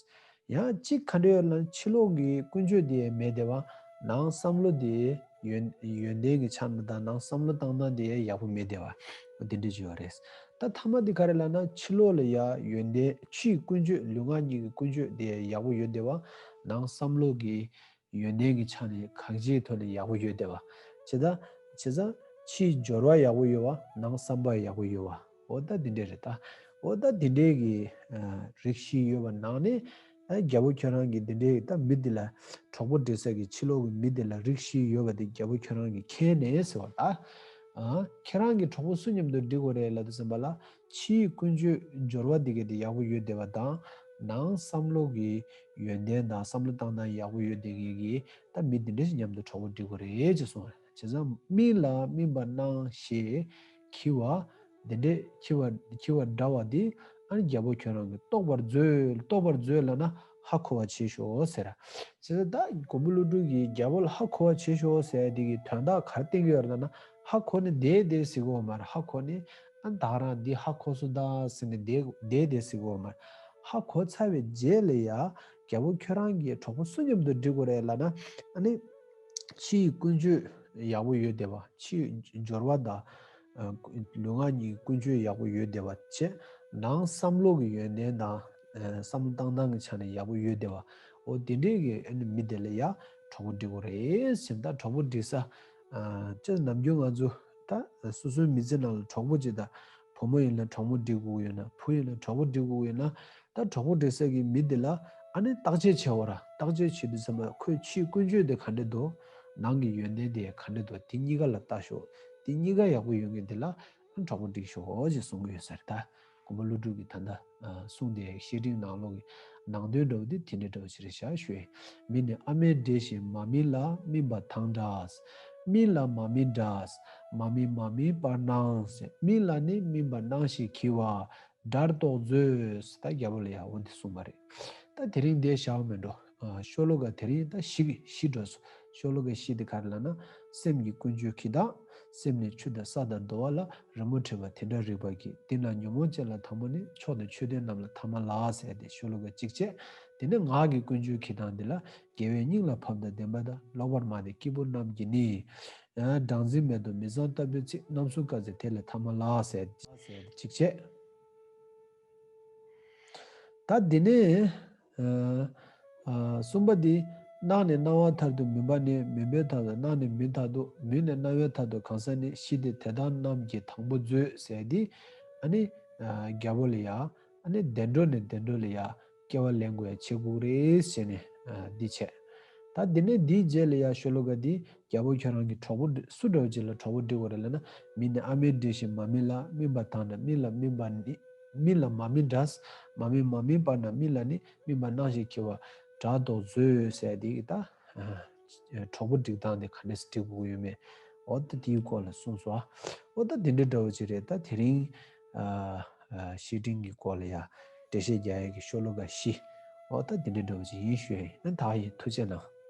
ཡང་གཅིག་ག་འདྲ་ཡོད་ལབ་ན་ཕྱི་ལོགས་ཀྱི་ཀུན་སྤྱོད་དེ་མེད་བསྡད་པ། ནང་བསམ་བློ་དེ་ཡོན་ཡོན་ཏན་གྱི་ཆ་ནས་དང་ནང་བསམ་བློ་བཏང་སྟངས་དེ་ཡག་པོ་མེད་བསྡད་པ། འོ་དེ་འདྲ་ཅིག་ཡོད་རེད། ད་ཐ་མ་དེ་ག་རེ་ལབ་ན་ཕྱི་ལོགས་ལ་ཡ་ཡོན་ཏན་ཕྱིའི་ཀུན་སྤྱོད་ལུས་ངག་གཉིས་ཀྱི་ཀུན་སྤྱོད་དེ་ཡག་པོ་ཡོད་བསྡད་པ། ནང་བསམ་བློ་གི་ཡོན་ཏན་གྱི་ཆ་ནས་གང་ཅིའི་ཐོག་ནས་ཡག་པོ་ཡོད་བསྡད་པ། བྱས་ཙང་བྱས་ཙང་ཕྱིའི་སྦྱོར་བ་ཡག་པོ་ཡོད་པ་ནང་བསམ་པ་ཡག་པོ་ཡོད་པ། འོ་ད་འདི་འདྲས་རེད་ད། འོ་ད་འདི་འདྲས་ཀྱི་ཨ་རིགས་བཞི་ཡོད་པ་ནང་ནས་ཨ་རྒྱལ་པོ་ཁྱོད་རང་གིས་འདི་འདྲས་ད་མི་འདི་ལ་གྲོགས་པོ་སྒྲིག་ས་གི་ཕྱི་ལོགས་ཀྱི་མི་འདི་ལ་རིགས་བཞི་ཡོད་པ་འདི་རྒྱལ་པོ་ཁྱོད་རང་གིས་མཁྱེན་ནས་ཟེར་བ་ད། ཨ་ཁྱེད་རང་གིས་གྲོགས་པོ་སུ་མཉམ་དུ་སྒྲིག་དགོས་རེད་ལབ་དུས་ཙམ་པ་ལ། ཕྱིའི་ཀུན་སྤྱོད་སྦྱོར་བ་འདི་ག་དེ་ཡག་པོ་ཡོད་བསྡད་པ་དང་། ནང་བསམ་བློ་གི་ཡོན་ཏན་དང་བསམ་བློ་བཏང་སྟངས་ཡག་པོ་ཡོད་བསྡད་མཁན་གྱི་ད་མི་འདི་འདྲ་ཞིག་མཉམ་དུ་གྲོགས་པོ་སྒྲིག་དགོས་རེད་ཅེས་གསུངས། བྱས་ཙང་སྨིན་ལ་སྨིན་པ་སྣང་ཞེས་འཁྱི་བ་འདི་འདྲས་འཁྱི་བ་འཁྱི་བ་འདྲ་བ་འདི་ཨ་ནི་རྒྱལ་པོ་ཁྱོད་རང་གིས་རྟོགས་པར་མཛོད། རྟོགས་པར་མཛོད་ལབ་ན་ཧ་གོ་བ་བྱེད་ཤོག་ཟེར། བྱས་ཙང་ད་མགོན་པོ་ཀླུ་སྒྲུབ་ཀྱིས་རྒྱལ་པོ་ལ་ཧ་གོ་བ་བྱེད་ཤོག་ཟེར་འདི་གི་དོན་དག་ག་རེ་བསྟན་གྱི་ཡོད་རེད་ལབ་ན། ཧ་གོ་ནས་བསྡད་བསྡད་ཟེར་གི་ཡོད་མ་རེད། ཧ་གོ་ནས་ཨ་ད་ག་རང་འདི་ཧ་གོ་སོང་ད་ཟེར་ནས་བསྡད་བསྡད་བསྡད་ཟེར་གི་ཡོད་མ་རེད། ཧ་གོ་ཚར་བའི་རྗེས་ལ་ཡ་རྒྱལ་པོ་ཁྱོད་རང་གིས་གྲོགས་པོ་སུ་མཉམ་དུ་སྒྲིག་དགོས་རེད་ལབ་ན། ཨ་ནི་ཕྱིའི་ཀུན་སྤྱོད་ཡག་པོ་ཡོད་བསྡད་པ། ཕྱིའི་སྦྱོར་བ་དང་ཨ་ལུས་ངག་གཉིས་ཀྱི་ཀུན་སྤྱོད་ཡག་པོ་ཡོད་བསྡད་པ་བྱས། ནང་བསམ་བློ་གི་ཡོན་ཏན་དང་ཨ་བསམ་བློ་བཏང་སྟངས་ཀྱི་ཆ་ནས་ཡག་པོ་ཡོད་བསྡད་པ། འོ་དེ་འདྲས་ཀྱི་ཨ་ནི་མི་དེ་ལ་ཡ་གྲོགས་པོ་སྒྲིག་དགོས་རེད་ཟེར། ད་གྲོགས་པོ་སྒྲིག་ས་ཨ་ཅེས་ནམ་རྒྱུན་ང་ཚོ་ད་སོ་སོའི་མི་ཚེ་ནང་ལ་གྲོགས་པོ་ཅིག་དང་བུ་མོ་ཡིན་ན་གྲོགས་མོ་སྒྲིག་དགོས་ཀྱི་ཡོད་ན། བུ་ཡིན་ན་གྲོགས་པོ་སྒྲིག་དགོས་ཀྱི་ཡོད་ན། ད་གྲོགས་པོ་སྒྲིག་ས་གི་མི་འདི་ལ་ཨ་ནི་བརྟག་དཔྱད་བྱེད་དགོས་ར། བརྟག་དཔྱད་བྱེད་དུས་ཙམ་པ་ཁོའི་ཕྱིའི་ཀུན་སྤྱོད་དེ་ག་འདྲ་འདུག་ནང་གི་ཡོན་ཏན་དེ་ག་འདྲ་འདུག་དེ་གཉིས་ཀ་ལ་ལྟ་ཤོག་དེ་གཉིས་ཀ་ཡག་པོ་ཡོད་མཁན་དེ་ལ་གྲོགས་པོ་སྒྲིག་ཤོག་ཅེས་གསུང་གི་ཡོད་ས་རེད་ད། མགོན་པོ་ཀླུ་སྒྲུབ་ཀྱིས་ད་ལྟ་གསུང་དེ་བཤེས་སྤྲིང་ནང་ལོགས་ཀྱི་ནང་དོན་འདྲ་བོ་དེ་དེ་འདྲ་འདྲ་བོ་ཞིག་རེད་ཤག་ཞུ་ཡིན། མི་ནི་ཨ་མའི་འདྲེ་བཞིན་མ་སྨིན་ལ་སྨིན་པ་དང་འདྲ། སྨིན་ལ་མ་སྨིན་འདྲ། མ་སྨིན་མ་སྨིན་པར་སྣང་། སྨིན་ལ་ནི་སྨིན་པ་སྣང་ཞེས་འཁྱི་བ། སྒྲ་རྟོག་མཛོད། ད་རྒྱལ་པོ་ལ་ཡང་འོ་འདི་གསུངས་པ་རེད། ད་དེ་རིང་འདིར་བཞག་མི་འགྲོ། ཤོ་ལོ་ཀ་དེ་རིང་ད་བཞི་བཞི་འགྲོ་སོང་། ཤོ་ལོ་ཀ་བཞི་དེ་ག་རེ་ལབ་ན། སེམས་ཀྱི་ཀུན་སྤྱོད་འཁྱི་སྟངས། སེམས་ནི་ཆུ་དང་ས་དང་རྡོ་བ་ལ། རི་མོ་བྲིས་པ་དེ་འདྲ་རིག་པ་གྱིས། འདི་ན་ཉོན་མོངས་ཅན་ལ་ཐ་མ་ནི། མཆོག་ནི་མཆོད་རྟེན་རྣམས་ལ་ཐ་མ་ལགས་ཟེར་ཏེ་ཤོ་ལོ་ཀ་གཅིག་བྱས། དེ་ནས་ངག་གི་ཀུན་སྤྱོད་འཁྱི་སྟངས་འདི་ལ། དགེ་བས་སྙིང་ལ་ཕབ་དང་ལྡན་པ་དང་། ལོག་པར་སྨྲ་ནི་སྐྱེས་བུ་རྣམས་ཀྱིས་ནི། སྦྲང་རྩི་མེད་དོ་མི་གཙང་ལྟ་བུའི་ཚིག་རྣམ་གསུམ་དཀར་ཟས་དེ་ལས་ཐ་མ་ལགས་ཟེར་ཅིག་བྱས། ད་འདི་ནས་ཨ་ཨ་གསུམ་པ་འདི་ སྣང་ནས་སྣང་བ་མཐར་ཐུག་མུན་པ་ནི། མུན་པའི་མཐར་ཐུག་སྣང་ནས་མུན་མཐར་ཐུག་མུན་ནས་སྣང་བའི་མཐར་ཐུག་གང་ཟག་ནི། ཞི་སྟེ་དེ་དག་རྣམས་ཀྱི་དང་པོ་མཛོད། ཟེར་ཏེ་ཨ་ནི་རྒྱལ་པོ་ལ་ཡ་ཨ་ནི་བདེ་འགྲོ་ནས་བདེ་འགྲོ་ལ་ཡ་སྐྱེ་བ་ལེན་དགོས་ཡ་བྱེད་དགོས་རེད་ཟེར་ནས་འདི་བྱས། ད་འདི་ནས་འདིའི་རྗེས་ལ་ཡ་ཤོ་ལོ་ཀ་འདི་རྒྱལ་པོ་ཁྱོད་རང་གི་གྲོགས་པོ་སུ་འདྲ་བོ་ཅིག་ལ་གྲོགས་པོ་སྒྲིག་དགོས་རེད་ལབ་ན། མི་ནི་ཨ་མིན་འདྲིས་ཤིང་མ་མིན་ལ། མིན་པ་དང་ནི་མིན་ལ་མིན་པ་ནི། མིན་ལ་མ་མིན་འདྲ། མ་མིན་མ་མིན་པ་ན་མིན་ལ་ནི། མིན་པ་སྣང་ཞིང་འཁྱིལ་བ་དྲག་དོག་མཛོད། ཟེར་དེ་གི་ད་གྲོགས་པོ་སྒྲིག་སྟངས་དེ་ག་འདྲས་སྒྲིག་དགོས་ཡོད་མེད། འོ་ད་དེའི་སྐོར་ལ་གསུངས་སོ། འོ་ད་དེ་འདྲ་འདྲ་བོ་ཅིག་རེད། ད་དེ་རིང་བཤེས་སྤྲིང་གི་སྐོར་ལ་ཡ་འགྲེལ་བཤད་རྒྱག་ཡ་གི་ཤོ་ལོ་ཀ་བཞི། འོ་ད་དེ་འདྲ་འདྲ་བོ་ཅིག་ཡིན་ཞུ་ཡ་ཡིན། ད་ཡིན། ཐུགས་རྗེ་གནང་།